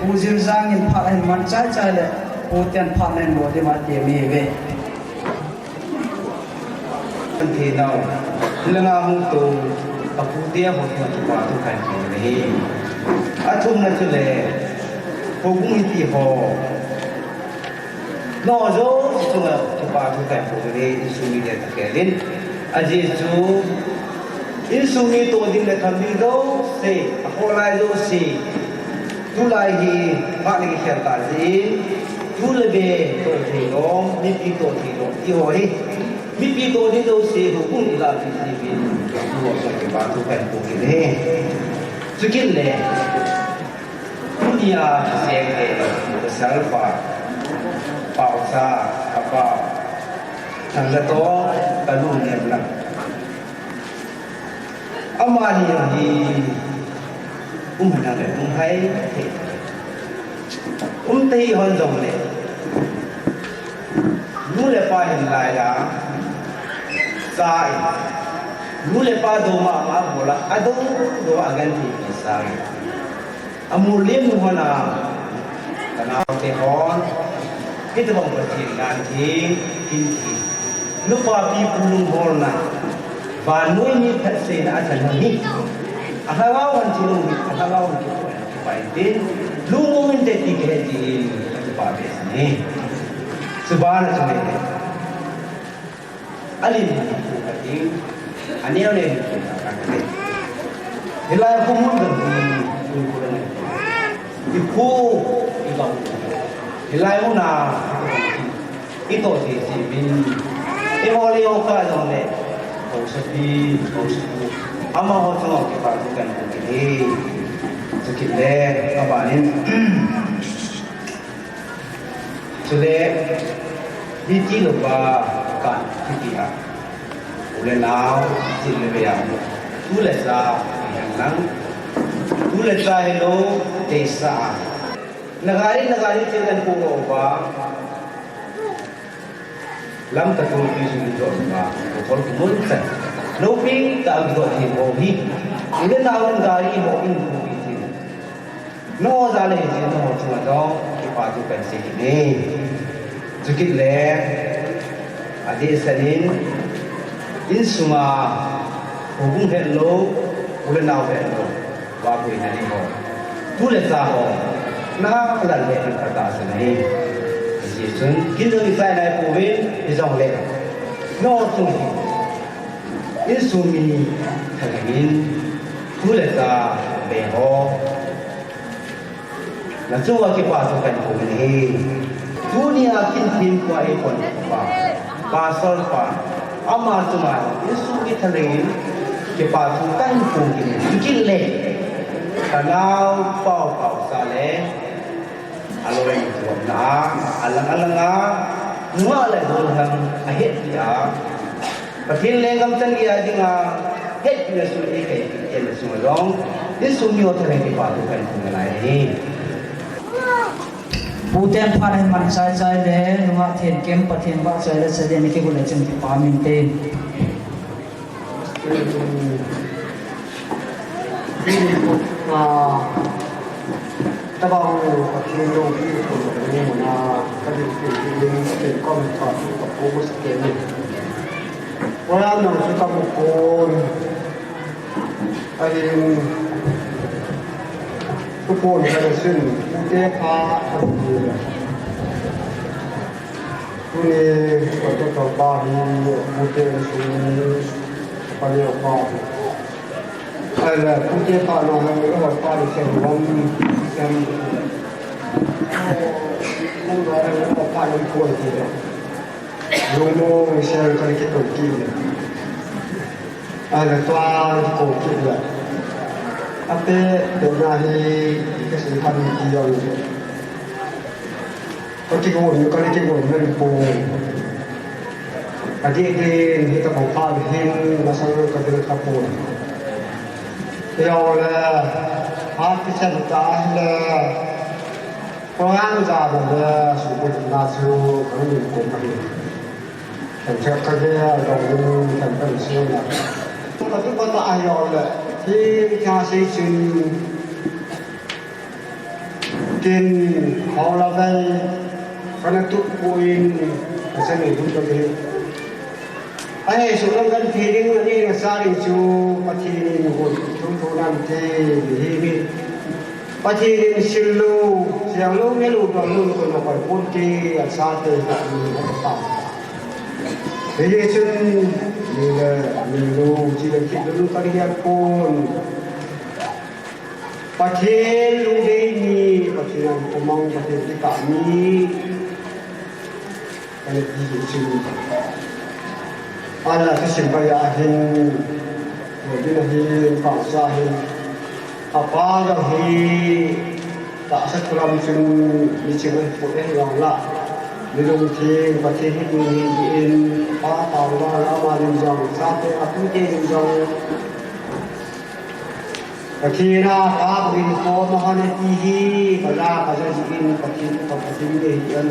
Pu Jimjang in phat ahin man chaichai le, Pu Ten phat ahin bol ding ati mi ve. Kan thei nau, hilanga hung tou, ka pute ho chunga kipa thu kahin bol ahi. Athumna chule, houbung mipi ho. Nangho jouse chunga kipa thu kahin bol ahi, insung mi le thakhel in. Ajeh chu, insung mi toh ding le tham ding jouse, akholai jouse. Tulai hi, phat le kikhel tah jeh in, tu le be toh thei lou, mipi toh thei lou, ti ho hi. Mipi toh ding jouse houbung ilah pi ji pi, tu ho chunga kipa thu kahin bol kit e. Chukit le, tunia kiseng le, ka sal pa, pau sa, ka pau. Thang la to, ka lungnem lang. Amani hi, um hana le, um hai, um tei hon jong le. Nu le pa hin lai a, sa in. Nu le pa dou mama bol a, adou dou a genthei pi sa in. Amul lim nu hon a, ka naote hon, hitobang Pathen genthei, genthei. Nupa pi pu lungholna, vannoi mi phatseina achan hi. Alhagao hon chilou hi, alhagao hon chilou hi. Pai tin, lungmong inte ti kahe tin, kakipa be ahi. Chubana chule. Alim in khu kating, aneo ne khu kating. Hilai khu mun dang khu khu dang. Ikhu, ikau. Hilai muna, ito si si bin. Iho le ho ka jong le. Haosapi, haosapu. Amaho chunga kipa thu kahin bol kit e. Chukit le, abanin. Chule, hiti louva ka kiti a. U le nao, ti le ve a. Tu le cha, hen lang. Tu le cha hello, te sa. Nagari, nagari, ti le ko ba. Lam ka tu pi su ni dot ba, ko kol ko mun sa. Lo pi ta am dot hi ho hi. Ile na un gari ho in ko pi ti. No za le hi no ho chunga dong, kipa thu kahin sei kit e. Chukit le, adeh sa in, insunga, houbung hello, u le nao hello. Vapuina ni ho. Tu le cha ho. Na lal le in kata sa nei. Hijeh chun, kin jong i chai nai pouvin, hijong le. No tu. Insung mi thalheng in. Tu le cha be ho. Na chunga kipa thu kahin bol ahi. Tunia kin thim tua eipon pa. Pastor pa, ama chunga insung mi thalheng in kipa thu kahin phong kit e. Chukit le, ka naopa u Paosa le, aloi thuopna a, alang alang a, nungah le golhang ahetpi a, Pathen lenggam chan geiya dinga, hetpina sung eikaipi e, na chunga jong, insung mi ho thalheng kipa thu kahin phong nalai ahi. Pu Ten phat ahin man chaichai le, nungah Thenkim, Pathen vahchoi le, Chadien kigo le chun kipa min te. Tabang Pathen loupi ko ni muna, ka din pi din, ka din kom pa, ka pu ko sa ke ni. Wala nang su ka mu kon. Ahin, tupon ka le sin, pute pha, ka bu le. Tuni, ka to ka pa hi, pute sun, ka le pa. Ai le, pute pha no, no, no, pa le sen, wan, sen. Nang ba le, pa le, ko ti le. Lungmong, sen, ka le ki to ki le. Ahile tua ko kit le. Ate, tuna hi, ka sin phan ti jong. Ka kigon, ka kigon, na ri po. Ka di din, hi ka bang pha hin, na sang ka dil ka po. Yo le, ha ki sen ta le. Ko ang ja le, su ko na su, ka ni ko ma hi. Kan chak ka ge a dong lu, kan kan se na. Ka tu ka ta a yo le. Hi, ka sei chun, kin, hol a vel, kana tup poi, ka sa nei hun ka hi. Ahi, sulang kan thi ding, ani na sa ding chu, Pathen in hun, thum thum nam te, hi mi. Pathen in sil lou, siang lou, me lou, dom lou, ko na koi pon te, a sa te, ka ni, ka ta. Hi chun, ni le, ni lou, chi le, ki lou, ka ri ya pon. Pathen lungdei mi, Pathen umang, Pathen kitah mi. Kana ti hi chu. Ala thusim pai a hin. Lou ding ahin, pangsa hin. Apa jong hi. Tahsa thulam chun, mi ching an pu en jong la. Mi lungthim, Pathen hi mi ni in. Pa tao la, la ma lim jong, sa te, a tu te lim jong. Pathen a ka min ko ma han ti hi, ka la ka ja ji in Pathen, ka Pathen de hi an.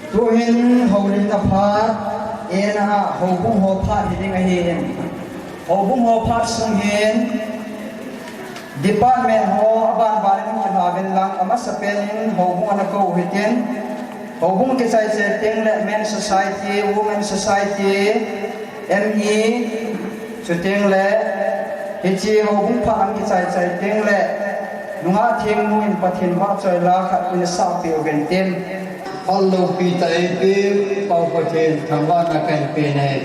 Tuhin houlimna phat, ena houbung ho phat hi ding ahin. Houbung ho phat sung hin, department ho aban ban in kilah uvin lang, amasapen in houbung ana kou hitin. Houbung kichai chai teng le Men Society, Women Society, M E, chuteng le, hiche houbung phat ana kichai chai teng le, nungah themnu in Pathen vahchoi la khat in asah peh uvin tin. Phalou pi tai pi, Pau Pathen thangvahna kahin pe e.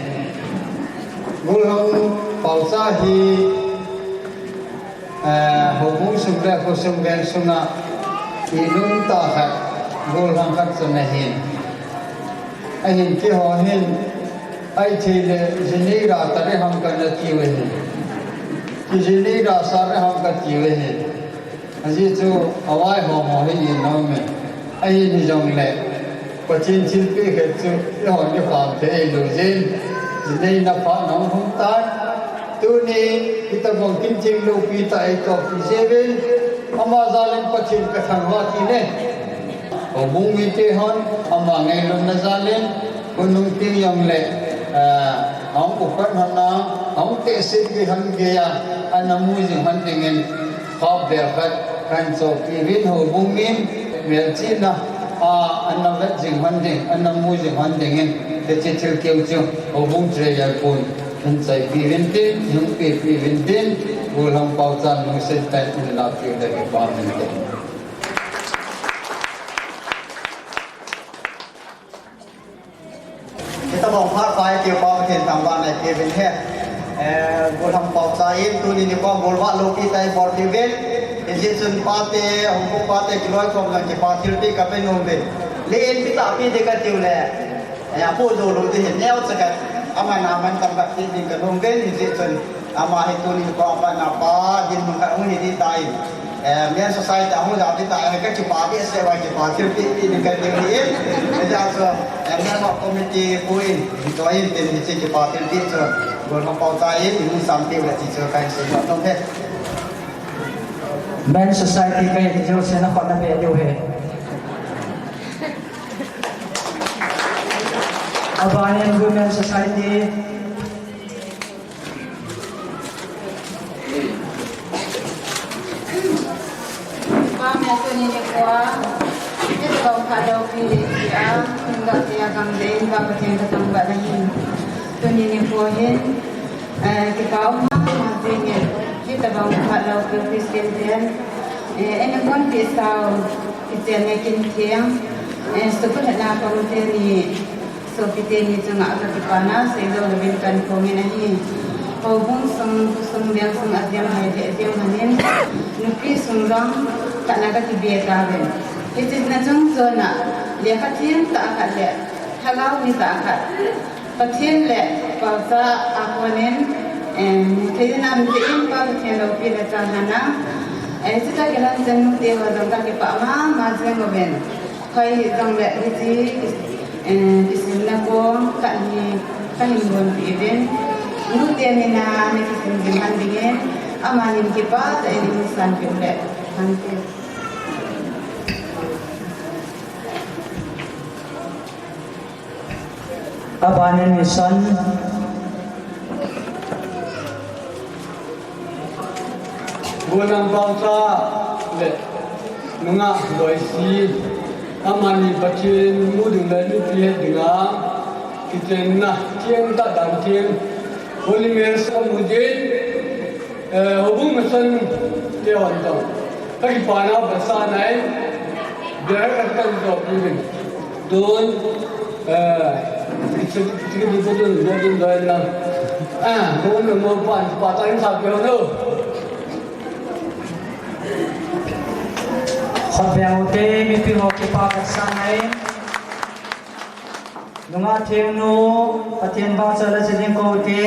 Gollhang Paocha hi, eh, houbung sung le khosung veng sunga inung tah khat, gollhang khat chu ana hin. Ahin keiho hin, ahithei le, Jinei ra tare ham kana tiu ahin. Ki Jinei ra sare ham katiu ahin. Ajeh chu, avaihom ho hi inaume. Ahin hijongle, Pathen thilpeh khat chu, eiho ni pha thei lou jeh in, Jinei na pha nahung tai. Tuni, hitabang kin jing loupi tah eitoh pi jeh uvin, ama jal in Pathen kathangvah kit e. Houbung mite hon, ama ngailutna jal in, khonung tin jong le, ah, ahung upat hon a, ahung tehset pi hon gei a, ana mu jing hon dingin, cup bel khat, kahin chohpeh uvin houbung min, melchihna, ah, ana vet jing hon ding, ana mu jing hon dingin, hiche thilkeu chu, houbung treasurer pun. Hin chaipi uvin tin, hin pepi uvin tin, Golhang Paocha nungsen tah in hin lahpeh u le kipa uvin tin. Hitabang phat pai keu pa Pathen thangvahna peh uvin he. Eh, Golhang Paocha in tuni nikho golvah loupi tah in bolpeh uvin. Hijeh chun pate, houbung pate kiloikhom jong kipa thilpeh kape nom uvin. Le in pi tah pi ding katiu le. Eh, apu jou lou ding hin neocha khat, aman aman tam khat ti ding kanom uvin, hijeh chun ama hi tuni nikho a pat na pa dinmun khat hung hi ding tan, eh, Men Society a hung jao ding tan, eh, kakipa behseh uva kipa thilpeh ti ding katiu ahi. Hijeh chun, eh, Member Committee pu in, join tin hiche kipa thilpeh chu, Golhang Paocha in, ihung sanpeh u le ti chu kahin seidoh nom e. Men Society kahi ti jouse nakhut na beh diu ahi. Abanin Women Society. Pame tuni nikho a, hitabang phat loupi a, hung gahpi a gam dei in, Pa Pathen kathangvah nahi. Tuni nikho hin, eh, kipa um mama jingin, hitabang phat loupi Christian ten, eh, eina konpeh sau, kichenna kin theng, eh, Sukul Hetna Committee ni, Sopite ni chunga kakipana seidoh louvin kahin phongin ahi. Houbung sung, khosung, veng sung a jem hai le jem hanin, nupi sung jong khatna kakibe tauvin. Hiche na chung chon a, lekha them tah khat le, lhagao mi tah khat, Pathen le Paocha a konin, eh, thei nam te in Pa Pathen loupina chang hana, eh, hiche tah kilan chen nute ho jong kakipah mama jeng uvin. Hoi hijongle hiche, eh, kisimna kong khat hi kahin gonpeh uvin. Nute ni na, na kisim jing hon dingin, amanin kipah tah in eihin sanpeh u le, hante. Abanin mission. Golhang Paocha le nungah Doisi, amani Pathen mu ding le nupi het dinga, kichenna theng tah dan theng, Holy Mass kamu jin, eh, houbung mission te hon jong kakipana vetsahna in, bel khat kahin chohpeh uvin. Tun, eh, tika, tika, tika, tika, tika, tika, tika, ah, mo, mo, mo, pa, pa, ta, in, sa, peh, no. Khat beh ute, mipi ho kipa vetsahna in. Nungah thengnu, Pathen vahchoi la jing kou te.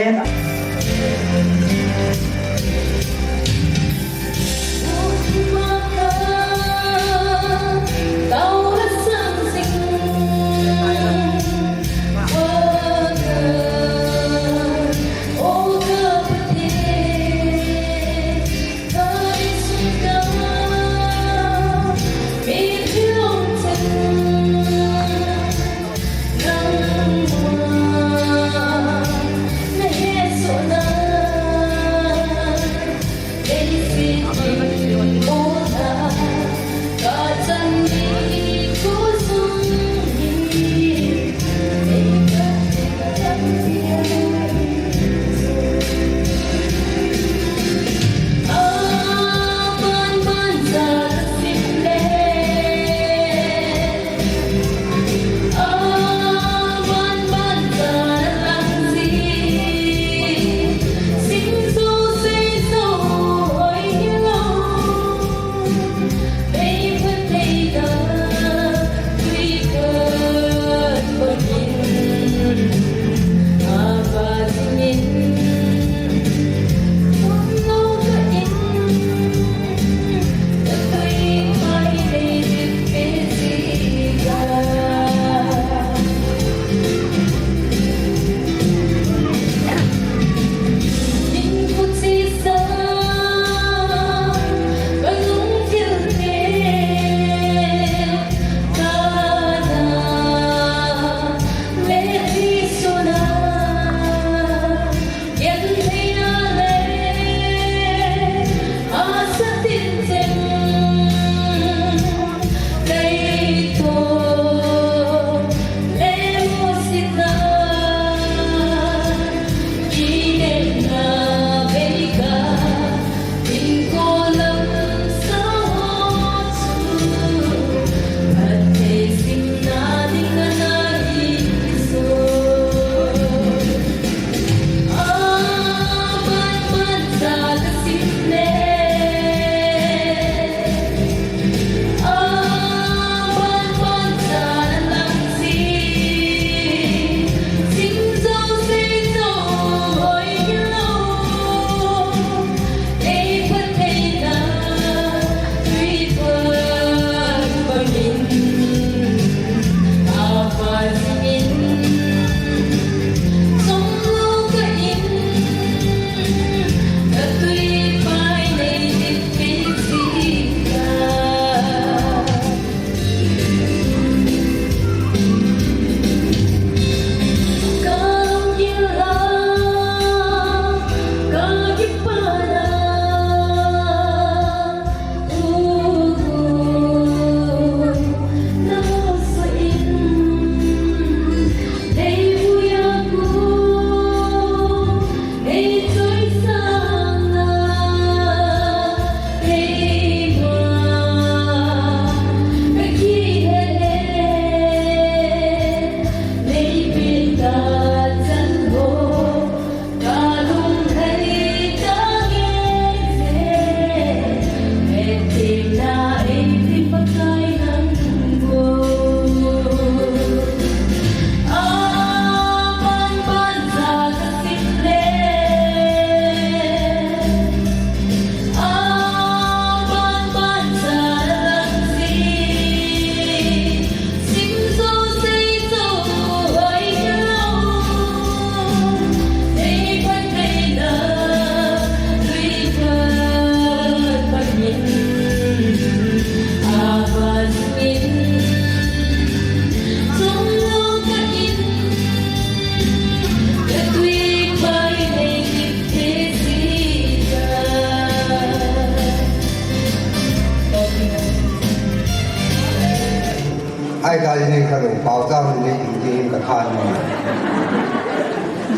Jing kha lou, pau chang ni ding ding ka khan ni.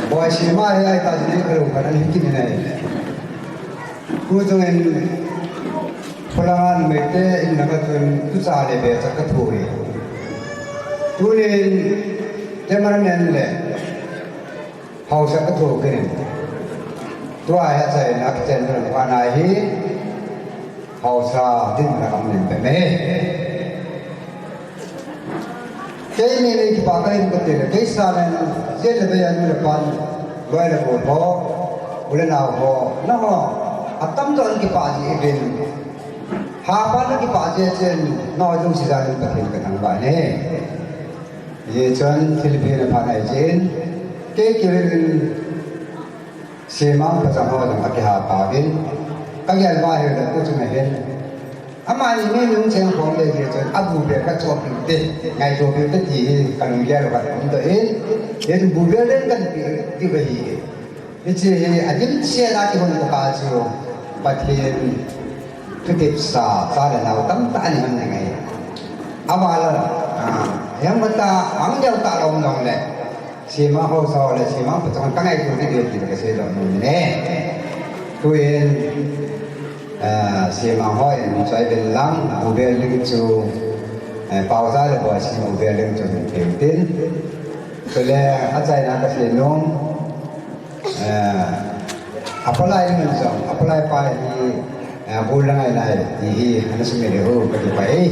Boi si ma he ai ta jing kha lou ka ni kin ni. Ku jong en pula an me te in na ka tun tu cha le be cha ka thu ri. Tu ni te mar nen le. Hausa ka thu kinin. Tua hi a chaina ka chen ran pa na hi. Hausa din na kam nin pe me. Kei ni ni kipa ka hin ka tile. Kei sa nen chen le be ya nu le pan. Loi le ko ho. U le nau ho. Na ho. A tam to an kipa ji ibin. Ha pa na kipa ji chen. Na ho jong si ja ni pa thin ka thang ba ne. Ye chun Philippine pha nai chin, kei kirin simang pachang ho jong akiha pa vin, ka gel ba he da ku chung a hin. Amani mi nung cheng khom le ye chun, abu be ka chop pi te, ngai to pi te ti hi, ka lung gel ka um to in, ye bu be len kan pi, ti ba hi. Hiche hi a dimset a kihon tah a chu Pathen thutepsa cha le nao tamtah ana hon ngai. Aval a, ah, hiam mata ang deu tah lom long le. Sima ho sa le sima pa chang ka ngai tu ti ti ka sei lom ne. Tuin, ah, sima ho in choi ben lang, bu bel ding chu, eh, pau cha le boi si bu bel ding chu tin tin. Chule a chaina ka sei nom. Eh, a palai min jong, a palai pa hi, eh, bul la ngai nai, ti hi, ana sum le ho, ka ti pa e.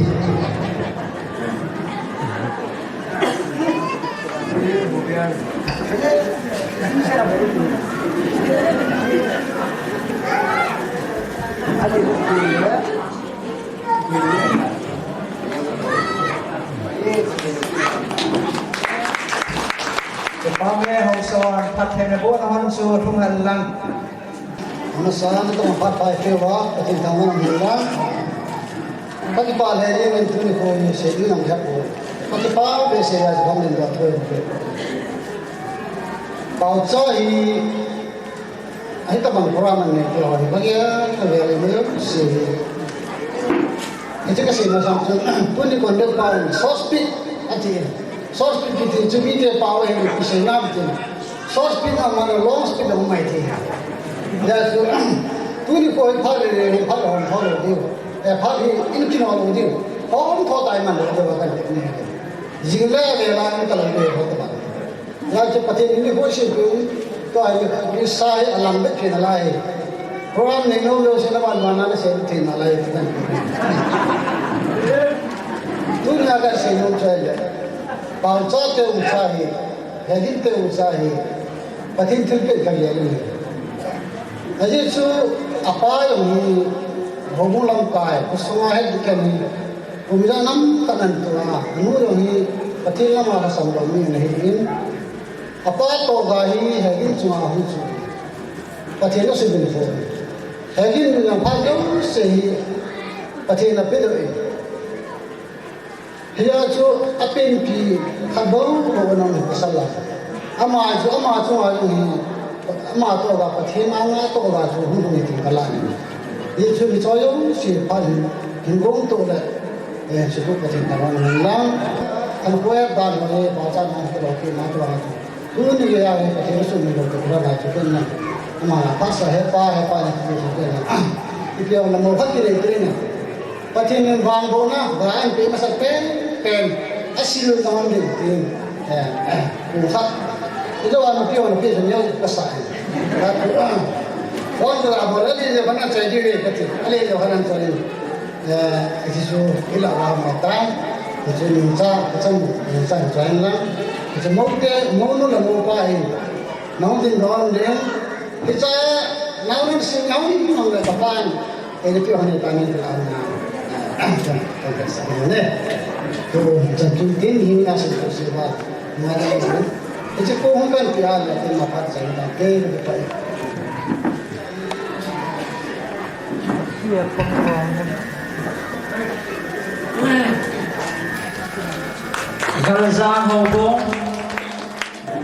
Kipah e, Hausa, phattheina bohna hon chu lhung hen lang. Amasa, natong phat pai peuva, Pathen thangvah in um hen lang. Ka kipah le, ni ngen tuni kho ni sei ding nang khat ko. Ka kipah behseh a, hom len da thoi. Paocha hi, Ahi tabang program an nei te ho hi, bang ya, ka ve le, me, si. Hiche ka seina sang chun, tuni kon deu pa, sauce pit, ati. Sauce pit kiti, chu mite pao hi, kiseina ati. Sauce pit a mana long speed a um mai ti. Ya chu, tuni kon pha le, pha le, pha le, diu. Eh, pha le, in kin ho diu. Hom tho tai man le, diu kan ne. Jing le, le la, in ka le, ho ta ba. Lai chu Pathen in nikho sempeh, tua hi, ni sa hi alang beh peh nalai. Program nei nom lou se na van van na se thei nalai. Tunia ka sei nom chu ahile. Paocha te u sa hi, Hegin te u sa hi. Pathen thilpeh ka gel u hi. Ajeh chu apa jong hi, houbung lamkai, khosung a het ding hi. Kum ijat nam khat ahin tua, anu jong hi Pathen lama lhasam lou mi ana hi in, apa toh ga hi Hegin chunga hung chu Pathen asubin kho. Hegin jong phat jouse hi Pathen ape doh in. Hia chu apenpi khat bou bou ana um pasal a. Ama chu, ama chunga jong hi, ama toh ga Pathen anga toh ga chu hung hung hi tin ka lah in. Hichu mi choi jong si phat hin, hin gong toh le, eh, si ko Pathen thangvah in um hen lang. An ko e ban ho e, ba chan an ko lo ki ma to ha. Tuni gei a hi Pathen sum mi lo to la na chu ken na. Ama la phatsa he pa, he pa ni chu ken na. Ipi jong la mo khat ki le ken na. Pathen in vangbohna, ga an pe masa pen, pen, asil na hon ding tin. Eh, eh, kum khat. Ijou a nupi hon pi jong jong ka sa. Ka tu, ah. Hon tu a bol, ale le hon a chai di le ka ti. Ale le hon an chai. Eh, iti chu, ila wa ma tai. Iti chu nung cha, ka chan, nung cha chai lang. Iti chu mo te, mo nu la mo pa in. Nong tin don den. Hicha, nau rin sin nau rin nong le kapan. Ei le pi hon e pa ni la na. Kan ka sa ne. Tu chan tu tin hin na sin tu si ba. Ma le. Hicha ko hon kan pi a le tin ma pat sa na ke le pa. Galzang ho bo.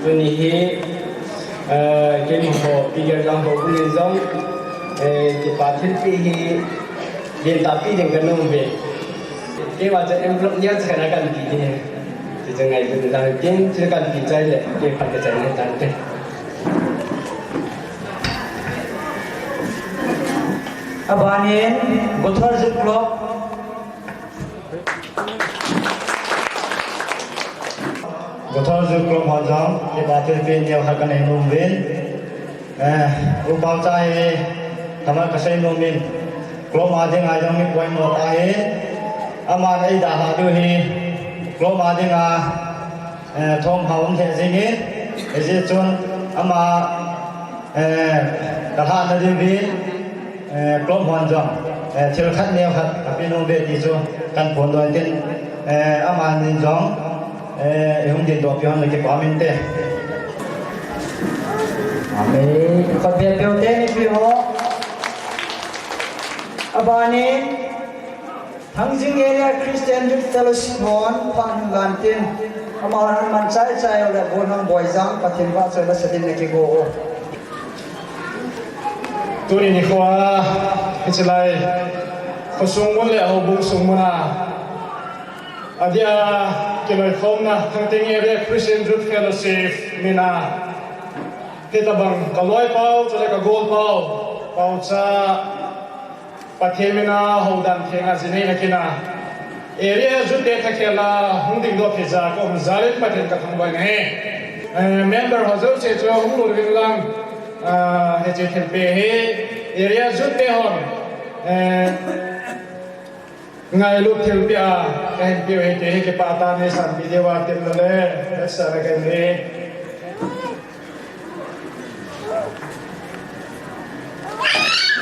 Tuni hi, eh, keima ho, Pi Geljang ho, Pu Nin jong, eh, kipa thilpeh hi, len tahpi ding ka nom ve. Keima chu envelope neo chu kana kan pi ding. Ti chu ngailutna dang tin, chu kan pi chai le, pi phat ka chai nai tan te. Abanin, Gothor Youth Club. Gothor Youth Club hon jong, kipa thilpeh neo khat kanei nom uvin. Eh, U Paocha hi, thaman kasei nom in, club a dinga jong hi poimo tah ahi, aman eidalhah diu hi, club a dinga, eh, thomhao um lheh jengin, hijeh chun ama, eh, dalhah nadiuvin, eh, club hon jong, eh, thil khat neo khat apeh nom uve ti chu kahin phongdoh in tin, eh, amanin jong, eh, ihung dingdoh peh hon le kipa um inte. Amen. Khat beh peh ute mipi ho. Abanin, Thangjing Area Christian Youth Fellowship hon phat hin lan tin, amahon man chai chai uleh Golhang Boijang, Pathen vahchoi la sa din nakigo u. Tuni nikho a, hichelai, khosung mun le houbung sung mun a, adia kiloikhomna Thangting Area Christian Youth Fellowship min a, hitobang kaloi pau, chule kagol pau, Paocha, Pathen min a houdan theng a ji neina kin a, area youth te thakhel a hung dingdoh peh jeh a kaum jal in Pathen kathangvah in ahi. Eh, member ho jouse chu hung lut uvin lang, ah, hiche thilpeh hi area youth te hon, eh, ngailut thilpeh a kahin peh u ahi ti hi kipah tah in sanpeh diu a tin le, hetsahna kahin nei.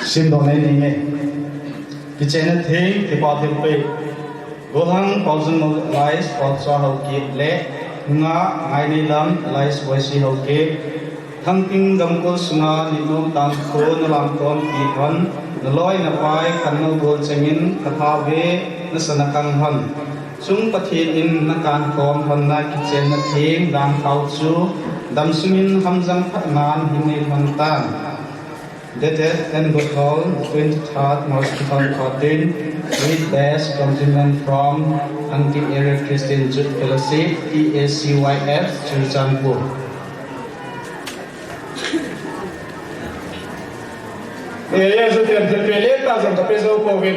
Simdoh nei ning e. Kichenna theng, kipa thilpeh. Golhang Paojung Lais, Paocha Haokip le, Nungah Ngaineilam Lais Boise Haokip. Thangting gamkol sunga neinom tangthu nalamkhompi hon, naloi napai khannou bol chengin kathah ve, nasa nakang hon. Chung Pathen in nakankhom lhonna kichenna theng dangkau chu damsungin hamjang phatnan hin nei lhon tan. Dated N. Gothol, twenty-third March two thousand fourteen, with best compliment from Thangting Area Christian Youth Fellowship, T A C Y F, Churachandpur. Eh, area youth ten thilpeh lentah jong kapeh jou pouvin.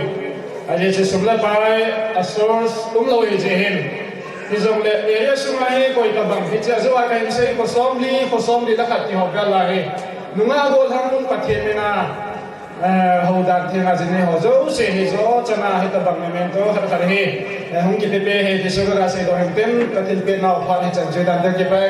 Ajeh chu sum le pai a source umlou ahi jeh hin. Hijongle area sunga hi koi tabang hiche a jou a kahin sei, kho somli, kho somli le khat ti ho vel a hi. Nungah Golhang Pathen min a, eh, houdan theng a ji nei ho jouse hi jo chan a hitabang memento khat khat hi, eh, hung kipepe ahi ti chu kaseidoh in tin, kathilpeh nau phat hichan chu dan te kipe.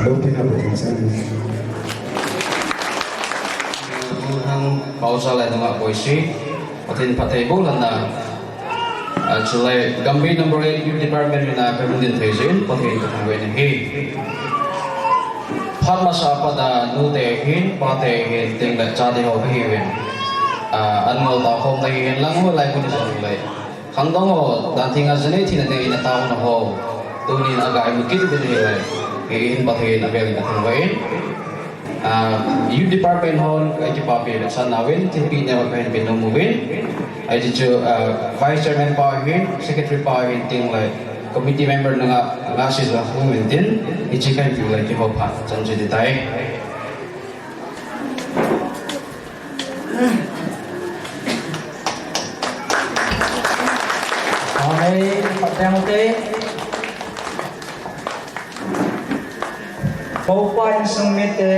Lopina Pathen chang. Hang pausa le nunga boise. Pathen phatthei boh lana. Chule Gambih number eight youth department in a ka hung din thei jin Pathen ka thangvah in ahi. Phat masa a pat a nute hin, pate hin, tengle chate ho kahiuvin. An ngol tao khom na hi hen lang ho lai kun jong le. Khangdong ho, dan theng a janei thina ding in a tao na ho. Tunin a gai mu kit uvin hilai. Hi in Pathen a vel in a thangvah in. Youth department hon, ka kipapi le san nauvin, thilpeh neo ka hin pe nom uvin. Ahi chu, Vice Chairman pa hin, Secretary pa hin, tengle, committee member nunga, nga si jo hung uvin tin, hiche ka hin pe u le kihou phat, chan chu ti tai. Amen. Pathen te. Poupa insung mite.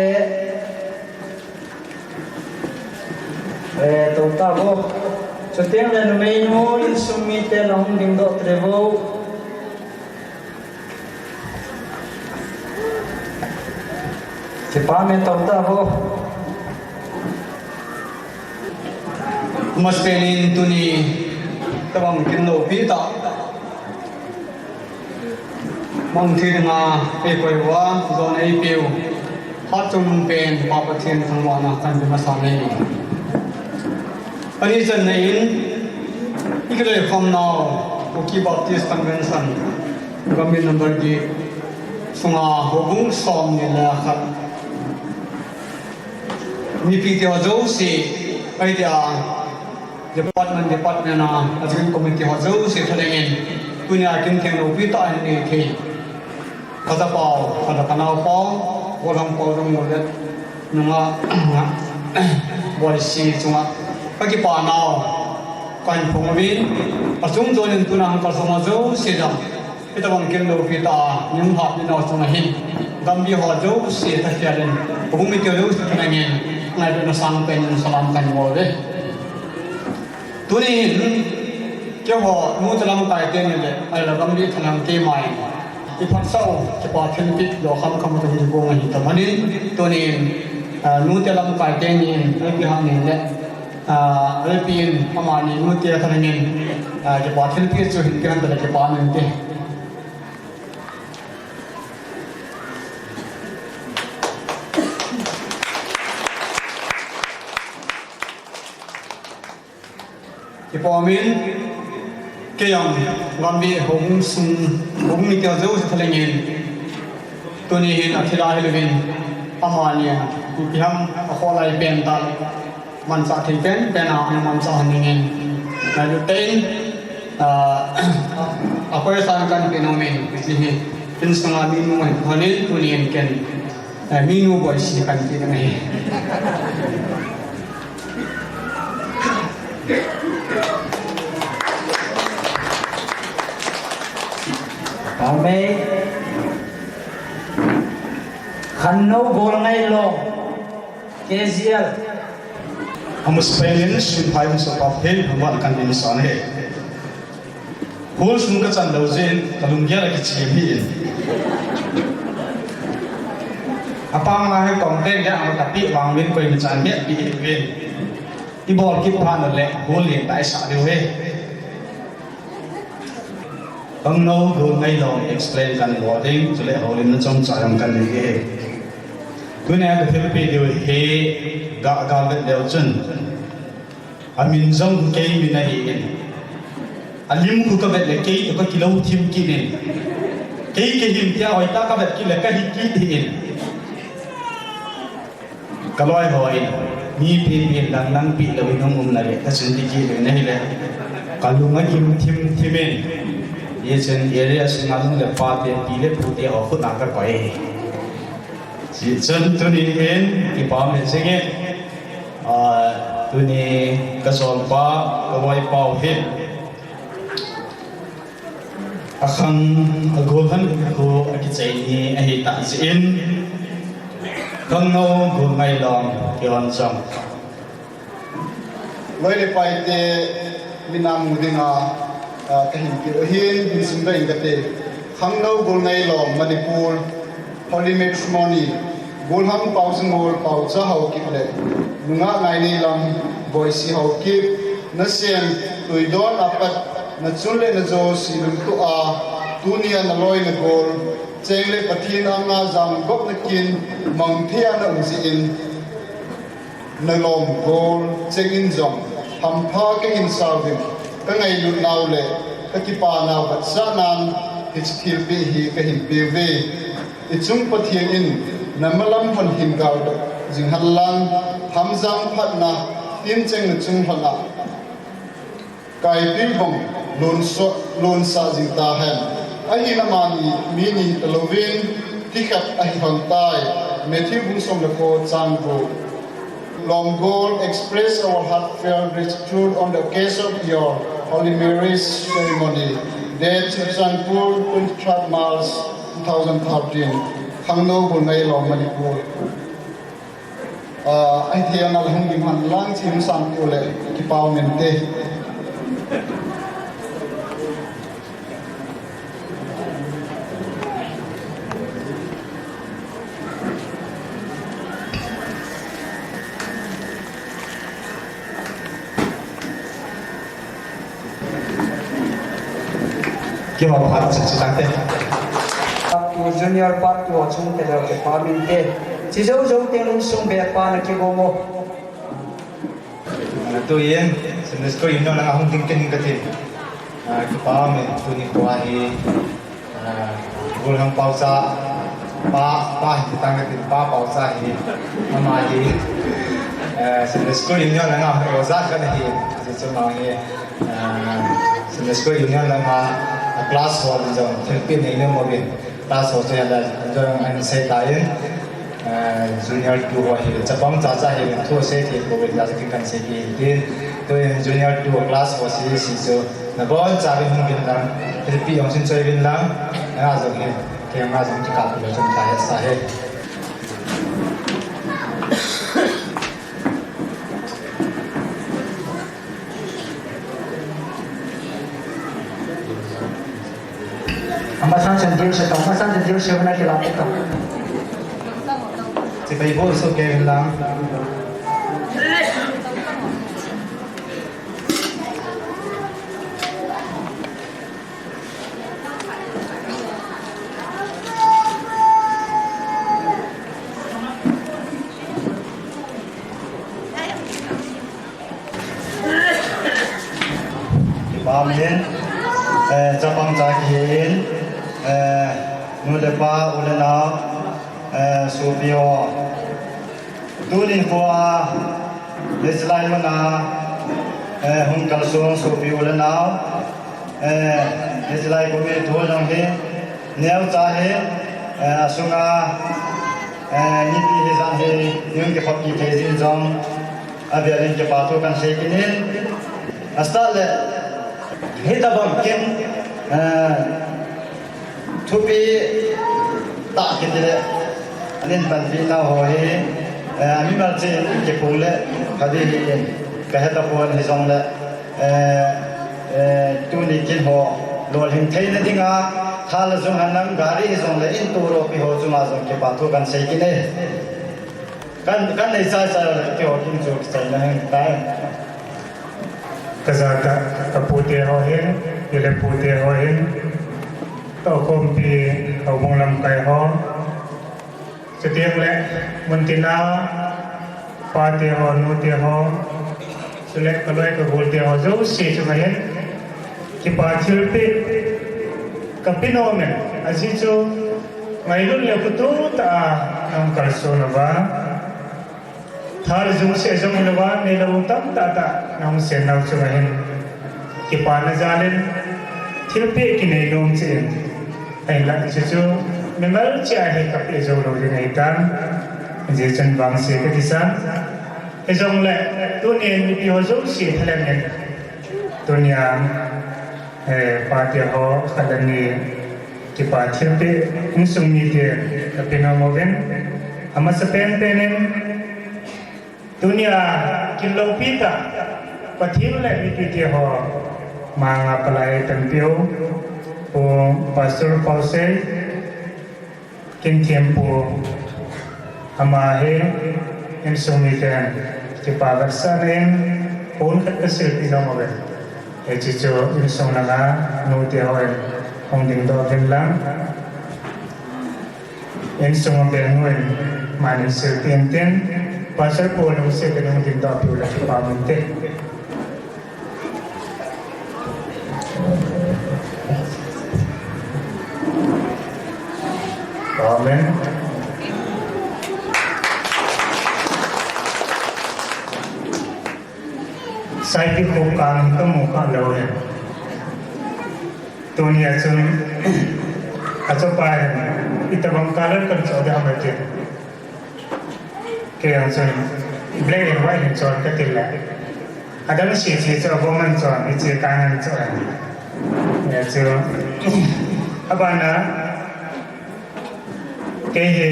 Eh, tou tauvo. Chuteng le numeinu insung mite la hung dingdoh tauvo. Kipah in tou tauvo. Masapen in tuni tabang kin loupi tah. Mang thei dinga eikoi uva, jona eipeu. Hatchungnung pen Pa Pathen thangvahna kahin pe masa e. Ani channa in, ikiloi khom nau, Kuki Baptist Convention, Gambih number eight, sunga houbung som ni le khat. Mipi te ho jouse, ahi tia, department, department a, a joint committee ho jouse thalheng in, tunia kin theng loupi tah in nei thei. Ka chapau, ka kanaopau, Golhang pau jong le, nunga, Boise chunga, ka kipah nau, kahin phong uvin, achung chon in tuna hung kalsong a jouse jong. Hitabang kin loupi tah a, nung hat ni nau chunga hin. Gambih ho jouse thakhel in. Houbung mite jouse thakhel in. Ngailutna sangpen in salam kahin bol uve. Tuni hin, keiho, nute lamkai teni le, ahile Gambih thanem keima in. Iphatsah u, kipa thilpeh, dokham kham u toh hin gong ahi taman in. Tuni hin, ah, nute lamkai teni in, ipi hangin le. Ah, ipi in, amani nute thanem in, ah, kipa thilpeh chu hin kihen tale kipa min te. Kipa min, kei jong, Gambih houbung sung, houbung mite jouse thanem in, tuni hin athil a hilouvin, amani, ipi ham, akholai pen tah. Manchah thei pen pen a, ana manchah hon dingin. Ngailut tah in, ah, a koi san kahin pe nom in, hiche hi. Insunga minu ahin, tuni in ken, eh, minu Boise kahin pe nom ahi. Amen. Khannou Golngailom. K Z L. Amasapen in, sun phai hung sapa phen, hung vat kan din san he. Hall sung kachan lou jeh in, kalunggel a kichim hi in. Apang la hi kong teng le, ama tapi vang vin koi mi chan he, pi hi vin. Ibol kit phat le, hall lentah isah diu he. Khangnou Golngailom explain kahin bol ding, chule houlimna chomcha jong kahin nei e. Tunia kathilpeh diu hi ga, ga vet leu chun. Amin jong kei min ahi in. Alim khu kavet le kei toh kakilou thim kit in. Kei kahin tia hoitah kavet kit le kahi kit hi in. Kaloi ho in, mipi min dang dang pi lou in hung um na le, kachun ti kit lou na hile. Kalung agim thim thim in, hichun area sunga nung le pa te, pi le pu te ho khut na kakoi. Hichun tuni hin, kipah um le ching e, ah, tuni kasol pa, kaloi pau hin. Akhang agol han khu akichai ni ahi tah jeh in, Khangnou Golngailom kihon chang. Loi le pai te min a mu dinga, ah, kahin pe u ahin, min sum dang in kate. Khangnou Golngailom Manipur. Holy Matrimony, Golhang Paojanggol Paocha Haokip le Nungah Ngaineilam Boisi Haokip, nasen Tuidon apat nachun le najo silungtoh a, tunia naloi nagol, cheng le Pathen anga jam gop nakin, mangthei a naum jeh in, nalom gol cheng in jong hampha kahin sauvin, kangailut nau le kakipa nau vetsahnan hiche thilpeh hi kahin peuve. Ichung Pathen in namalam hon hin galdoh jing henlang, hamjang phatna, tincheng nachung lhon a kaitwi bang lonsah, lonsah jing tahen. Ahin amani mi ni talouvin, thikhat ahi lhon tai. Matthew bung som le ko chang gup. Lomgol express our heartfelt gratitude on the occasion of your holy marriage ceremony, date Churachandpur, twenty-third March two thousand thirteen. Khangnou Bulngailom, Manipur. Ah, ahi thei a nalhung ding henlang, chim sang tiu le, kipa um inte. Kipa phat cheh cheh tante. Part two, junior part two, achung te leu kipa um inte. Chi jou jou teng lungsung bep a na kigong o. Ah, tuin, Sunday School Union langa hung ding ken kati. Ah, kipa um e, tuni khoa hi, ah, Golhang Paocha, pa, pa hin tang kati, Pa Paocha hi, ama hi, ah, Sunday School Union langa oja khat ahi, hiche chu ama hi, ah, Sunday School Union langa, ah, class ho jong thilpeh nei nom uvin. Class ho chu hitia jong ahin sei tan, eh, junior two ho hi, chapang cha cha hi, thu sei thei pouvin, tia chu kahin sei kit in tin. Tuin junior two class ho C C chu, nabonchauvin hung uvin lang, thilpeh jong sin choi uvin lang, nanga jong hi, kei nga jong kikah peh lou chun kahet sa e. Amasan chun dil se tong, amasan chun dil se na kila pe tong. Chibai bol so ke lang. Kipa um in, eh, chapang cha kihin, eh, nu le pa, u le nao, eh, sopi ho. Tuni khoa, hiche lai muna, eh, hung kalsong sopi u le nao, eh, hiche lai committee ho jong hi, neocha hi, eh, asunga, eh, mipi hijat hi, hung kikhoppi thei jin jong, avel in kipa thu kahin sei kit in. Astart le, hitabang kin, eh, thupi tah kiti le, ahin panpi nau ho hi, eh, mimal cheh in kiphong le, pha ding hi kahe tapon hijongle, eh, eh, tuni kin ho lolhing theina dinga, thal jong hanang gari hijongle in turo pi ho chunga jong kipa thu kahin sei kit e. Kan, kan nei chai chai le keiho kin chu kichaina hung tai. Ka jat a, ka pute ho hin, i le pute ho hin, ka khompi, ka houbung lamkai ho. Chuteng le, muntina, pate ho, nute ho, chule ka loi ka golte ho jouse chunga hin, kipa thilpeh ka pe nom in, ajeh chu ngailut le khutu tah a nahung kalson uva, thal jong seh jong hilouva, neilou tamtah tah nahung sen nau chunga hin, kipana jal in, thilpeh kinei nom cheh in, ahinlah chuchu mimal cheh a hi ka peh jou lou ding ahitan, hijeh chun vangse ka kisan. Hijongle, tunin mipi ho jouse thalheng in, tunia, eh, pate ho khat le ni kipa thilpeh insung mite ka pe nom uvin, amasapen pen in, tunia kin loupi tah, Pathen le mipite ho manga palai tampiu, Pu Pastor Paosei, Kinthempu, ama hi insung miten kipa vetsahna in pon khat kasilpeh nom uve. Hiche chu insung langa nute hon hung dingdoh uvin lang, insung a benu in manin silpeh intin, Pastor Paul Lungset in hung dingdoh piu le kipa um inte. Amen. Saipi khop kang hi kamu kha lou hen. Tunia chun achapa hin itobang color kahin choh ding ham ati. Kei jong chun black and white hin chon kati le, adang sese chu avom ahin chon, hiche kang ahin chon. Hijeh chun abana kei hi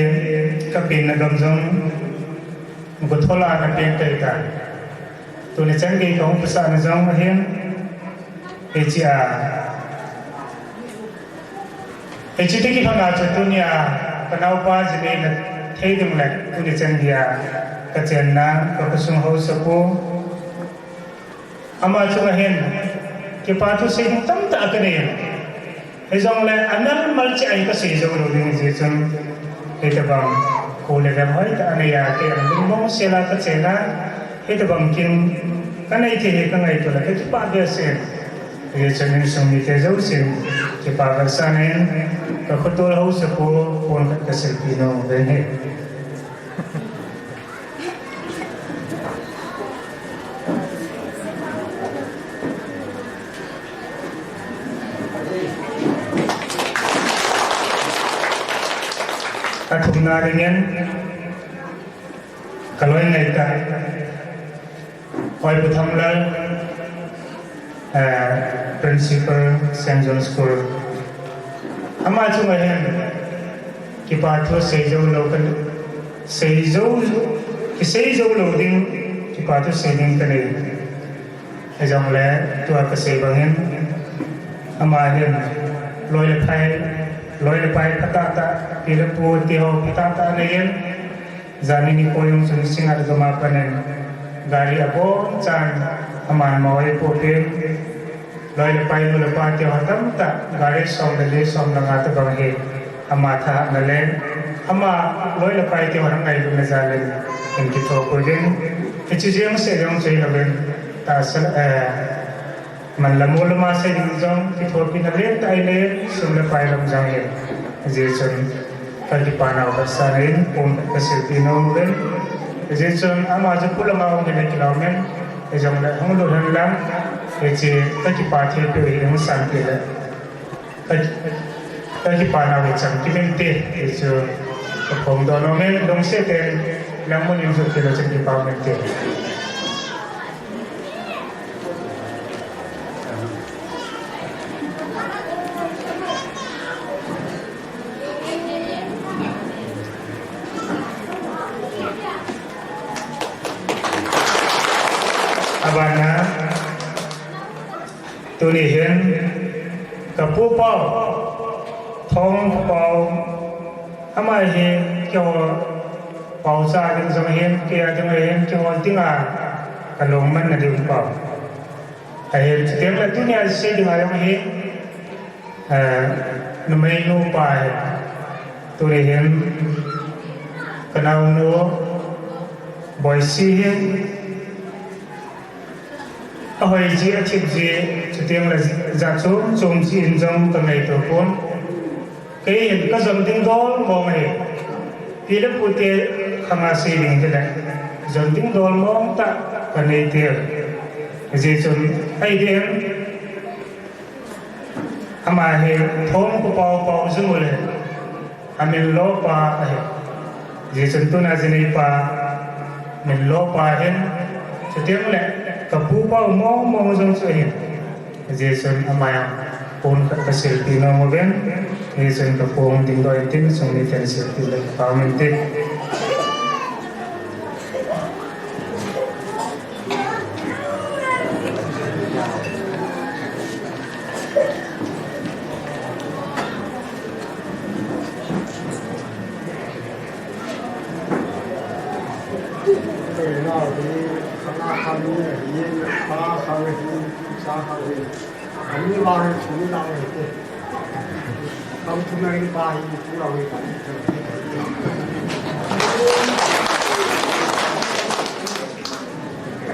kapenna gam jong Gothol a ana pen kahitan. Tuni chan gei kahung pasahna jong ahin, hichea, hiche tiki lhona chu tunia kanaopa ji neina thei ding le tuni chan geia kachenna kakhosung haosapu, ama chunga hin kipa thu sei ding tamtah kanei in, hijongle amelmal cheh ahi kasei jou lou ding, hijeh chun hitobang kho le veng hoitah anei a, kei jong lungmong sela kachen a, hitobang kin kanei thei hi kangaito le kakipah behseh in. Hijeh chun insung mite jousen kipa vetsahna in kakhotol haosapu pon khat kasilpeh nom uve. Athumna dingin kaloi ngaitah Hoipu Thamlal, eh, Principal, Saint John School. Ama chunga hin kipa thu sei jou lou kan, sei jou, kisei jou lou ding kipa thu sei ding kanei. Hijongle tua kasei bangin ama hin loi le pai, loi le pai phatah tah, pi le pu tiho phatah tah anei in, Janhi nikho jong chun Singngat gam a panin gari abonchan aman mo eipohpeh in, loi le pai, nu le pa teho tamtah gari som le li som le nga tobang hi ama thahatna le ama loi le pai teho angailutna jal in hin kithopi uvin, hiche jeng seh jong chu hilouvin tahsa, eh, man le mol lama sei ding jong kithopina lentah ahile sum le pai lam jong ahi. Hijeh chun kakipana u vetsahna in pon kasilpeh nom uvin. Hijeh chun ama chu pulanga um hile kilom in, hijongle hung lut hen lang, hiche kakipa thilpeh hi hung sanpeh le ka, kakipana u hi chang kimin te, ti chu kaphongdoh nom in, lungset in lang mun in jot kit leu chun kipa um inte. Abana, tuni hin kapu pau, Thongpu pau, ama hi keiho paocha ding jong ahin, kei a ding ahin, keiho dinga kalungmanna ding pau ahin, chutengle tunia sei dinga jong hi, eh, numeinu pa ahin, tuni hin kanaonu Boisi hin ahoi ji, athip ji, chutengle jat chom chom ji in jong kangaito pon. Kei hin kajon ding dol mong ahi. Pi le pute khanga sei ding tile jon ding dol mong tah kanei teu. Hijeh chun ahi ding, ama hi Thongpu pau, pau jing u le amin lopa ahi. Hijeh chun tuna jinei pa min lopa ahin, chutengle kapu pau mong mong jong chu ahin. Hijeh chun ama jong pon khat kasilpeh nom uvin, hijeh chun kapu hung dingdoh intin, insung miten silpeh le kipa um inte.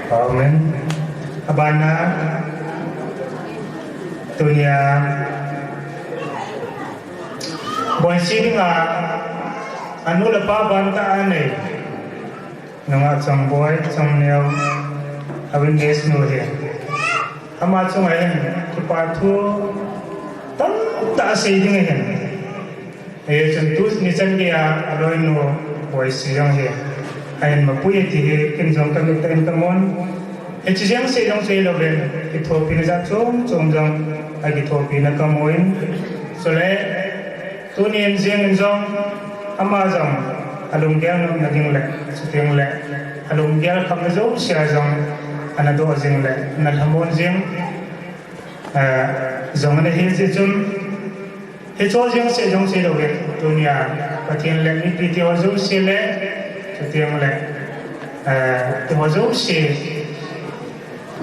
Amen. Abana, tunia, Bonsi dinga, anu le apa banta anei. Nunga Chongboi, Chongneo, a witness nu hi. Ama chunga hin, kipa thu tamtah sei ding ahin. Hichun tuni chan geiya aloinu Boisi jong hi ahin mapui e ti hi ken jong kamit in kamun. Hiche jeng sei jong sei louvin, kithopina jat chom chom jong akithopina kamun. Chule, tunin jeng in jong, ama jong, alunggel nopna ding le, chuteng le, alunggel khamna jousea jong, ana doh jing le, ana lhamon jing, eh, jong ana hi jeh chun, hiche jeng sei jong sei louvin, tunia, Pathen le mipi teho jouse le, chuteng le, eh, teho jouse,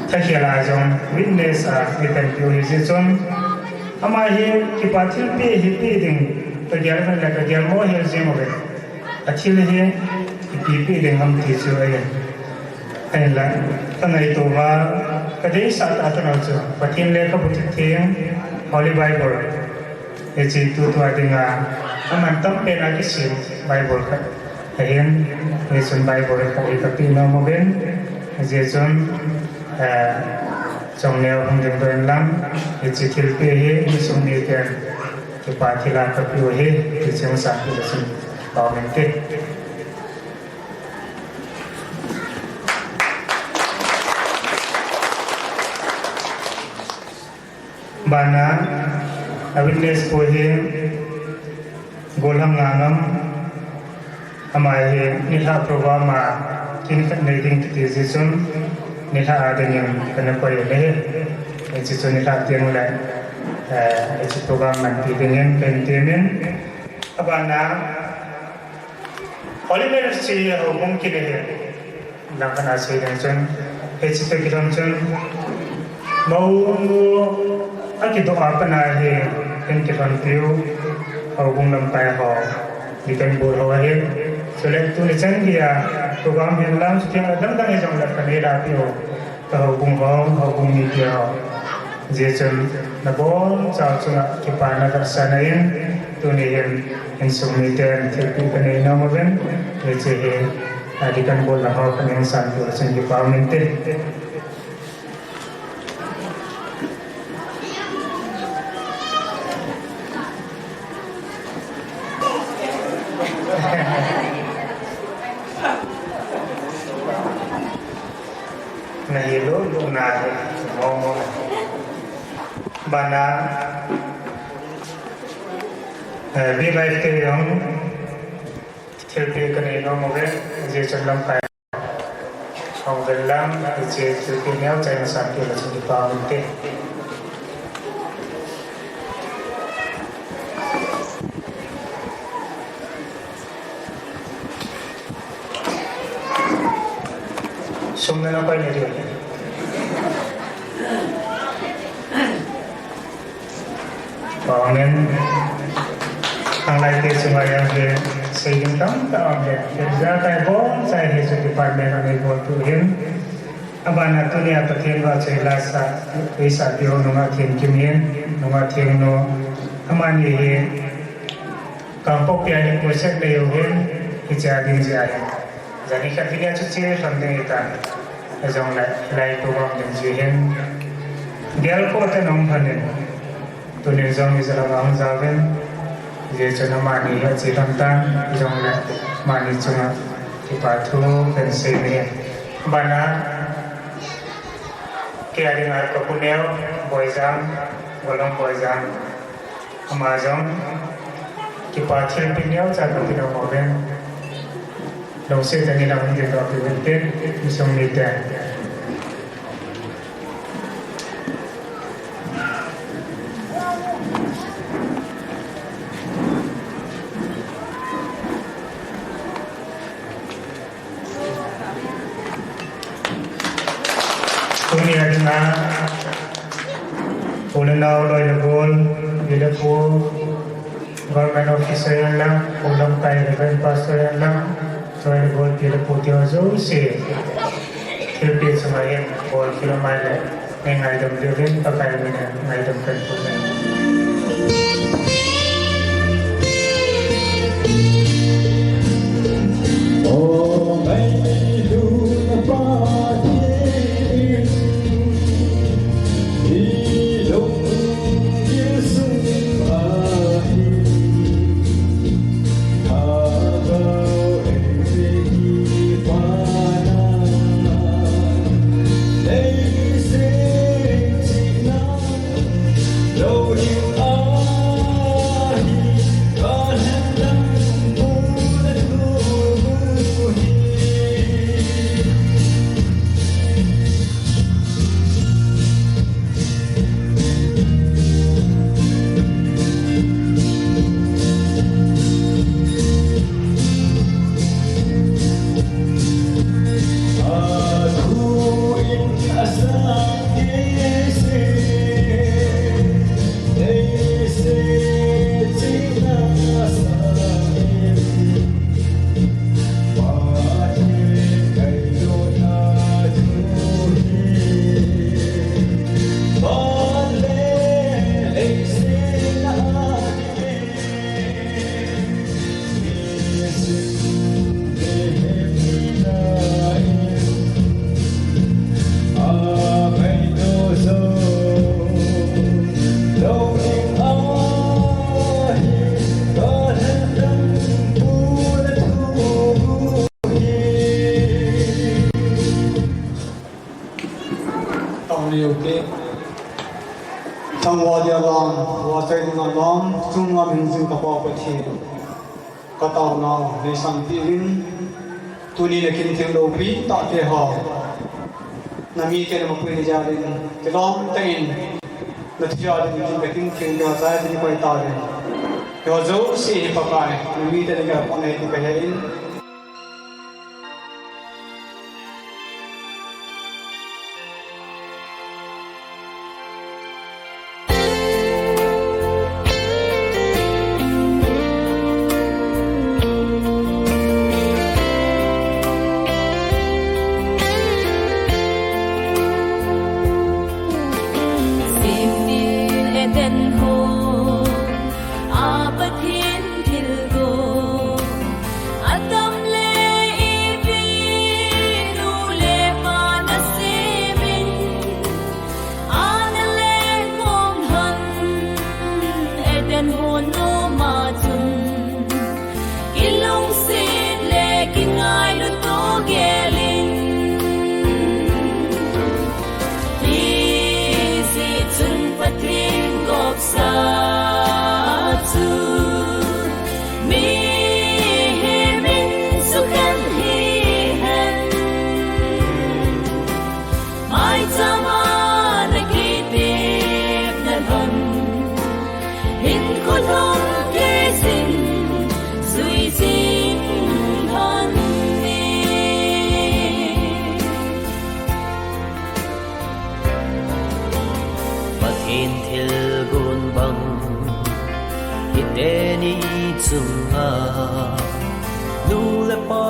Thakhel a jong witness a mi panpiu hi jeh chun, ama hi kipa thilpeh hi peh ding, kagel man le kagel mo hel jeng uve. Athil hi ipi peh ding ham ti chu ahi. Ahinla, kangaito uva, kadeisah tah tah nau chu, Pathen lekhabu theng, Holy Bible. Hiche tutua dinga, aman tampen a kisem Bible khat ahin, hichun Bible khat hi kapeh nom uvin, hijeh chun, eh, Chongneo hung dingdoh in lang, hiche thilpeh hi insung miten kipa thil a kapeh u ahi, hiche hung sanpeh le chun, pao min te. Bana, a witness pu hi, Golhang Ngangam, ama hi nilhah program a kin khat nei ding kiti jeh chun, nilhah a dingin kana koi u ahi. Hiche chu nilhah teng le, eh, hiche program manpi dingin kahin temin. Abana, Holy Mercy houbung kinei hi, langkhat a sei ding chun, hiche toh kilhon chun, mou nu akidoh a pat a hi, hin kilhonpiu, houbung lamkai ho, deacon board ho ahin, chule tuni chan geiya, program hin lang, chuteng le dang dang hijongle kanei lapiu. Ka houbung ho, houbung mite ho. Hijeh chun nabonchauva chunga kipana kasah in, tuni hin insung miten thilpeh kanei nom uvin, hiche hi, a, deacon board lang ho kahin sanpeh u chun kipa um inte. Nahi lou lou na, mo mo. Bana, eh, V Y P te jong thilpeh kanei nom uve, hijeh chun lamkai hung vel lang, hiche thilpeh neocha in sanpeh le chun kipa um inte. Sum nana koi na diu. Amen. Ang lai te chunga jong hi, sei ding tamtah um e. Ijakai bonsai hiche department a nei boltu hin. Abana tunia Pathen vahchoi lasa, eisa pi ho nunga Thenkim hin, nunga Thengnu. Amani hi, Kangpokpi a hin crusade nei u hin, hiche a ding jeh ahi. Jani khat video chu che lhon ding ahitan. Hijongle, hilai program ding jeh hin. Gelkhoh te nung lhon in. Tunin jong ijat ham ahung jaovin. Hijeh chun amani hi ache lhon tan. Hijongle, amani chunga kipa thu kahin sei ahi. Bana, kei a dinga ka pu neo, Boijang, Golhang Boijang. Ama jong, kipa thilpeh neocha kape nom uvin. Lungset tah in nina hung dingdoh peh uvin te, insung mite. Pu le nao, loi le gol, pi le pu, government officer hen lang, pu lamkai Reverend Pastor hen lang, loi le gol, pi le pu, ti ho jouse. Thilpeh chunga hin bol kit lou mai le, nei ngaidam diuvin, Pakai min in ngaidam kahin bol e. Taona neite. Thangvah dia lam, vahchoi dinga lam, chunga min jing ka Pa Pathen. Ka taonau neisanpeh uvin, tuni na kin theng loupi tah te ho, na mite na mapui na jal in, kilom tah in, na thu jal in kin ka kin theng te ho chai tin koi tauvin. Keiho jouse hi Pakai, na mite na ka pon nei ti ka he in. Simil Eden ho, a Pathen thilgon, Adam le Evi nu le pa na semin, ana le ngom han Eden hon noma chun, kilungset le kingailut to gelin, hijeh chun Pathen gopsa chu mihem in sukhen hihen. Maicham a na kitepna lhon, hinkho lhon kei jin, jui jing lhon in. Pathen thilgon bang, hiteni chunga, nu le pa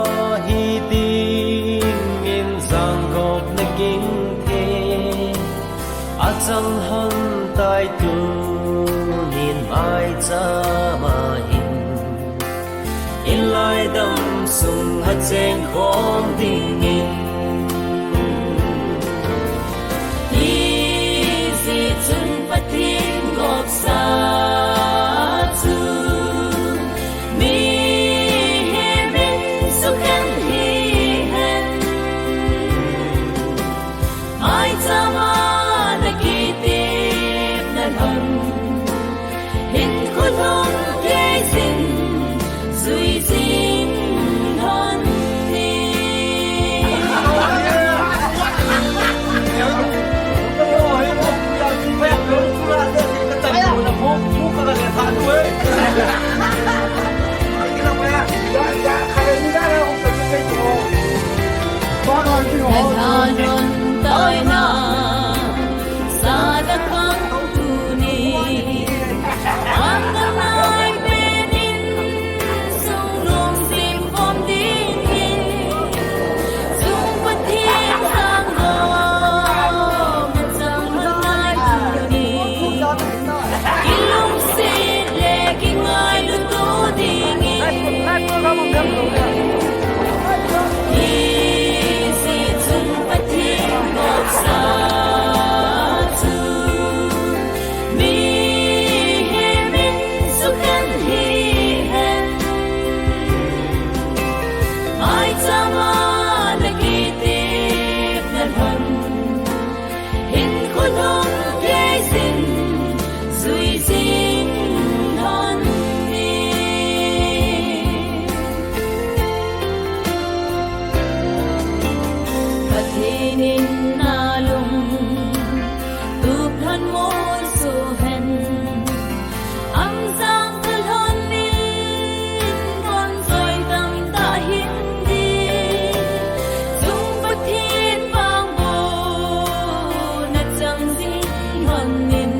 hi dingin jangkop na ging thei. Achang hon tai tunin maicham a hin, inlai dam sunga cheng khom dingin. Hijeh chun Pathen gopsa chu mihem in sukhen hihen. Maicham a na kitepna lhon, hinkho lhon kei jin, jui jing lhon in. Nin nalung tup lhon mo suhen, amsang ka lhon nin kon soi tam ta hin di, chung Pathen vang bo na chang jing lhon nin,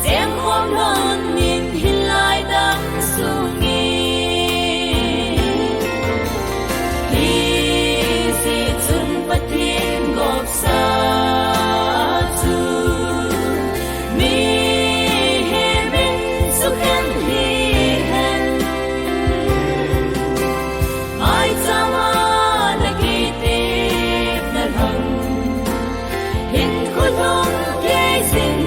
cheng khom lhon nin hilai dam sung in. Hijeh chun Pathen gopsa chu mihem in sukhen hihen. Maicham a na kitepna lhon, hinkho lhon gei jing,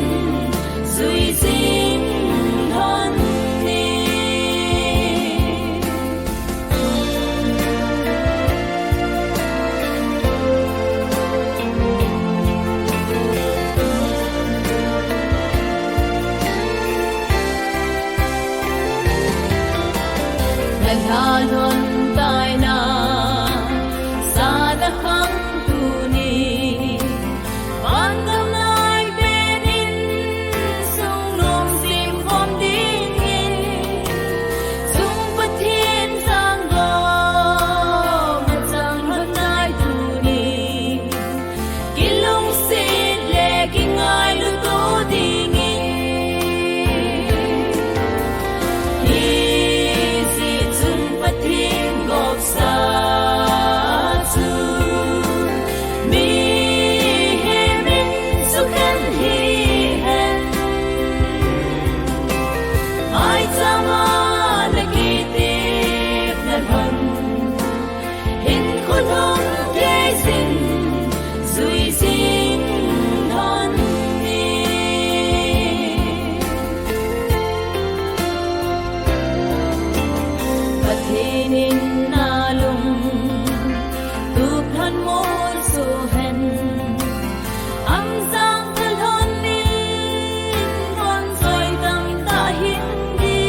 jui jing lhon nin. Na lha lhon taina, sa na khang tuni, van gam nai pen in, sung nom sim khom ding in, chung Pathen sang gom, na chang lhon nai tuni. Kilungset le kingailut ding in. Hijeh chun Pathen gopsa chu mihem in sukhen hihen. Maicham a na kitepna lhon, hinkho lhon gei jing, jui jing lhon nin. Pathen in nalung tup lhon mo suhen, amsang ka lhon nin kon soi tam ta hin di,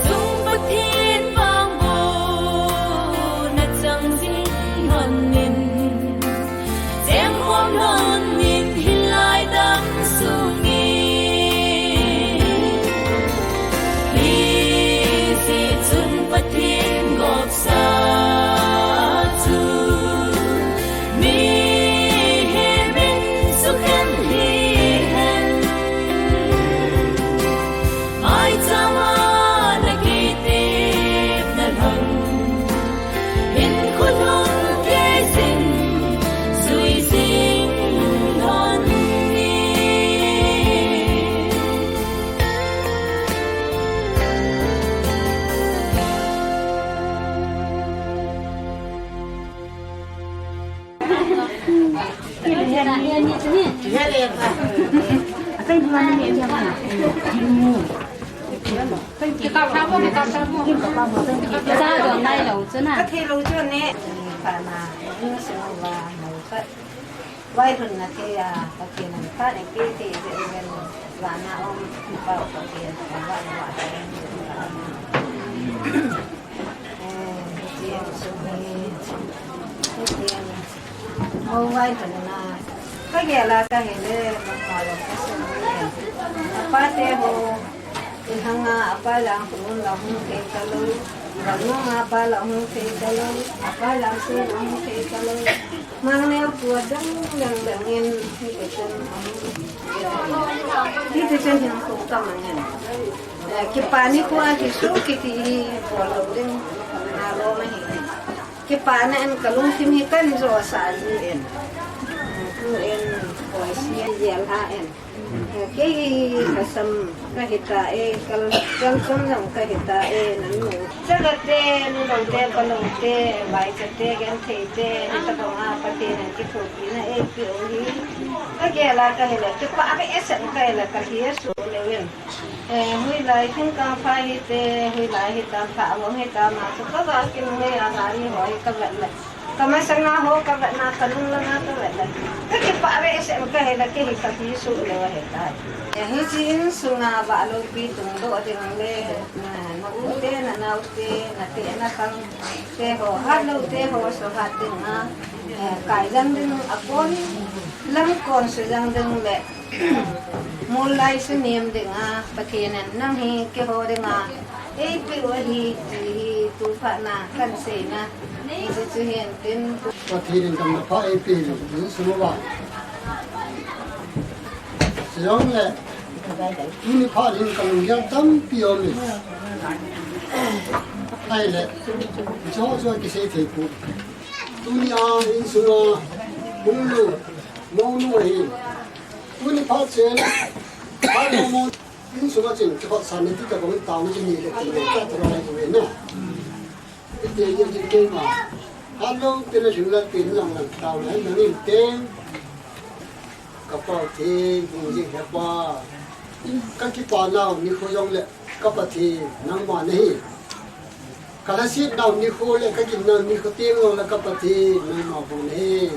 chung Pathen vang bo na chang jing lhon nin, cheng khom lhon nin hilai dam sung in. Hijeh chun Pathen gopsa chu mihem in sukhen hihen. Maicham a na kitepna lhon, hinkho lhon gei jing, jui jing lhon nin. Cha don nai lou chu na. Ka thei lou chu ne. Ka na, in sung va mo ka. Vailhun na thei a, Pathen in phat eipe thei jeh in, vana um, Pau Pathen, va, va, va. Eh, Pathen sung hi, Pathen, mo vailhun na, ka gel a ka hile, mo mo lo ka sung hi. Apa te ho, Ilhanga apa lang hung la hung thei talou, Ranong apa la hung thei talou, apa lang se la hung thei talou. Mangneo tua dang dang dang in, hiti chun, hiti chun hin ko ka mangen. Eh, kipa ni ko a hi su kiti hi bol lou ding, a lo ma hi. Kipa na en ka lungthim hi kan jo sa ji en. Tu en, koi si en, jel ha en. Kei hi lhasam ka hita e, kal, kalsam jong ka hita e, nanu. Chagate, nulou te, palou te, vaicha te, genthei te, hitabang a Pathen in kithopina eipeh u hi. Ka gel a ka hile, kipah behseh in ka hile, ka hi a su leu in. Eh, hoilai thingkang pha hite, hoilai hitam, pha bang hitam, a chu ka va kin le a gari hoi ka vet le. Kamasanga ho kavetna kalung langa kavet a, kakipah behseh kahi le, kei hi kapi suh lou ahitai. Hiche insunga vah loupi tungdoh ding le, na, na u te, na nao te, na te, na khang te ho, hat lou te ho suhat dinga, eh, kai jang ding, akon lang kon su jang ding le, Mollai sunem dinga, Pathen in nang hi keiho dinga eipeh u ahi, ti hi tu phat na kahin seina. Hichu hin tin. Pathen in damna pha eipeh u, insung uva. Chujongle, tuni phat hin kalunggel tampi aume. Ahile, jojo kisei thei poi. Tunia insunga hung lou, mounu ahi. Tuni phat chen, phat mo mo, insunga chen, kipah sa ni ti tabang taona chu ni le ti le ka tura lai tu na. Iti ye ti keima. Hello, ti le jing la ti lang lang taona nangin teng. Ka Pathen, hung jing he pa. Kakipa nau nikho jongle, ka Pathen, nangma nahi. Ka lhaset nau nikho le ka gin nau nikho teng jongle ka Pathen nangma bou ahi.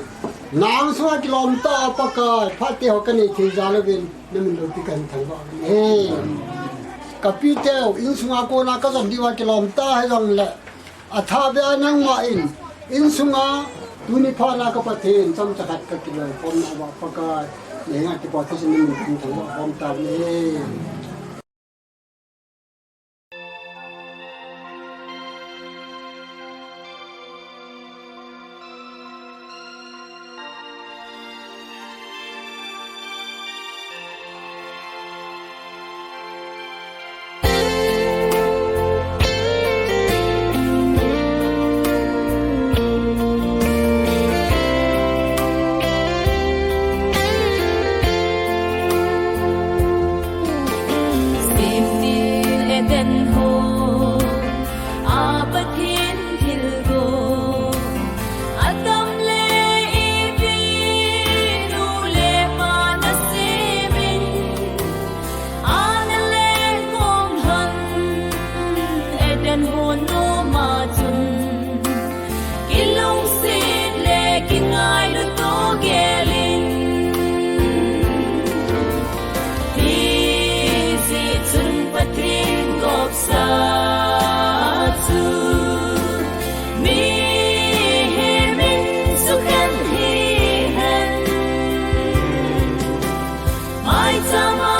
Nang sunga kilom tah a Pakai, phat te ho kanei thei jal uvin, na min loupi kahin thangvah uve. Ka pi teu, insunga kona ka jon diuva kilom tah hijongle, athah beh a nangma in, insunga tuni phat na ka Pathen, chomcha khat ka kiloi khom nauva Pakai, na henga kipa thei jin na min kahin thangvah khom tauve. Sin nin Eden ho, a Pathen thilgon, Adam le Evi nu le pa na semin, ana lengkhom lhon Eden hon noma chun, kilungset le kingailu toh gelin, hijeh chun Pathen gopsa chu mihem in sukhen hihen. Maicham a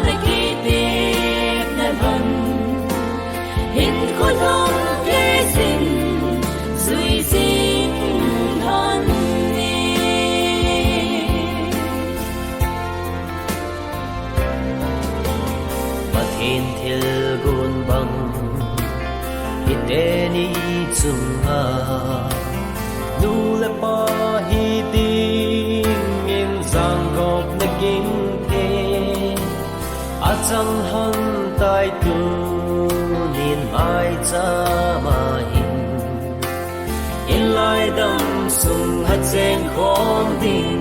na kitepna lhon, hinkho lhon le jing, jui jing lhon e. Pathen thilgon bang hiteni chunga, nu le pa hi dingin jangkop na gin thei, achang lhon tai tunin maicham a hin, inlaidam sung a chengkhom ding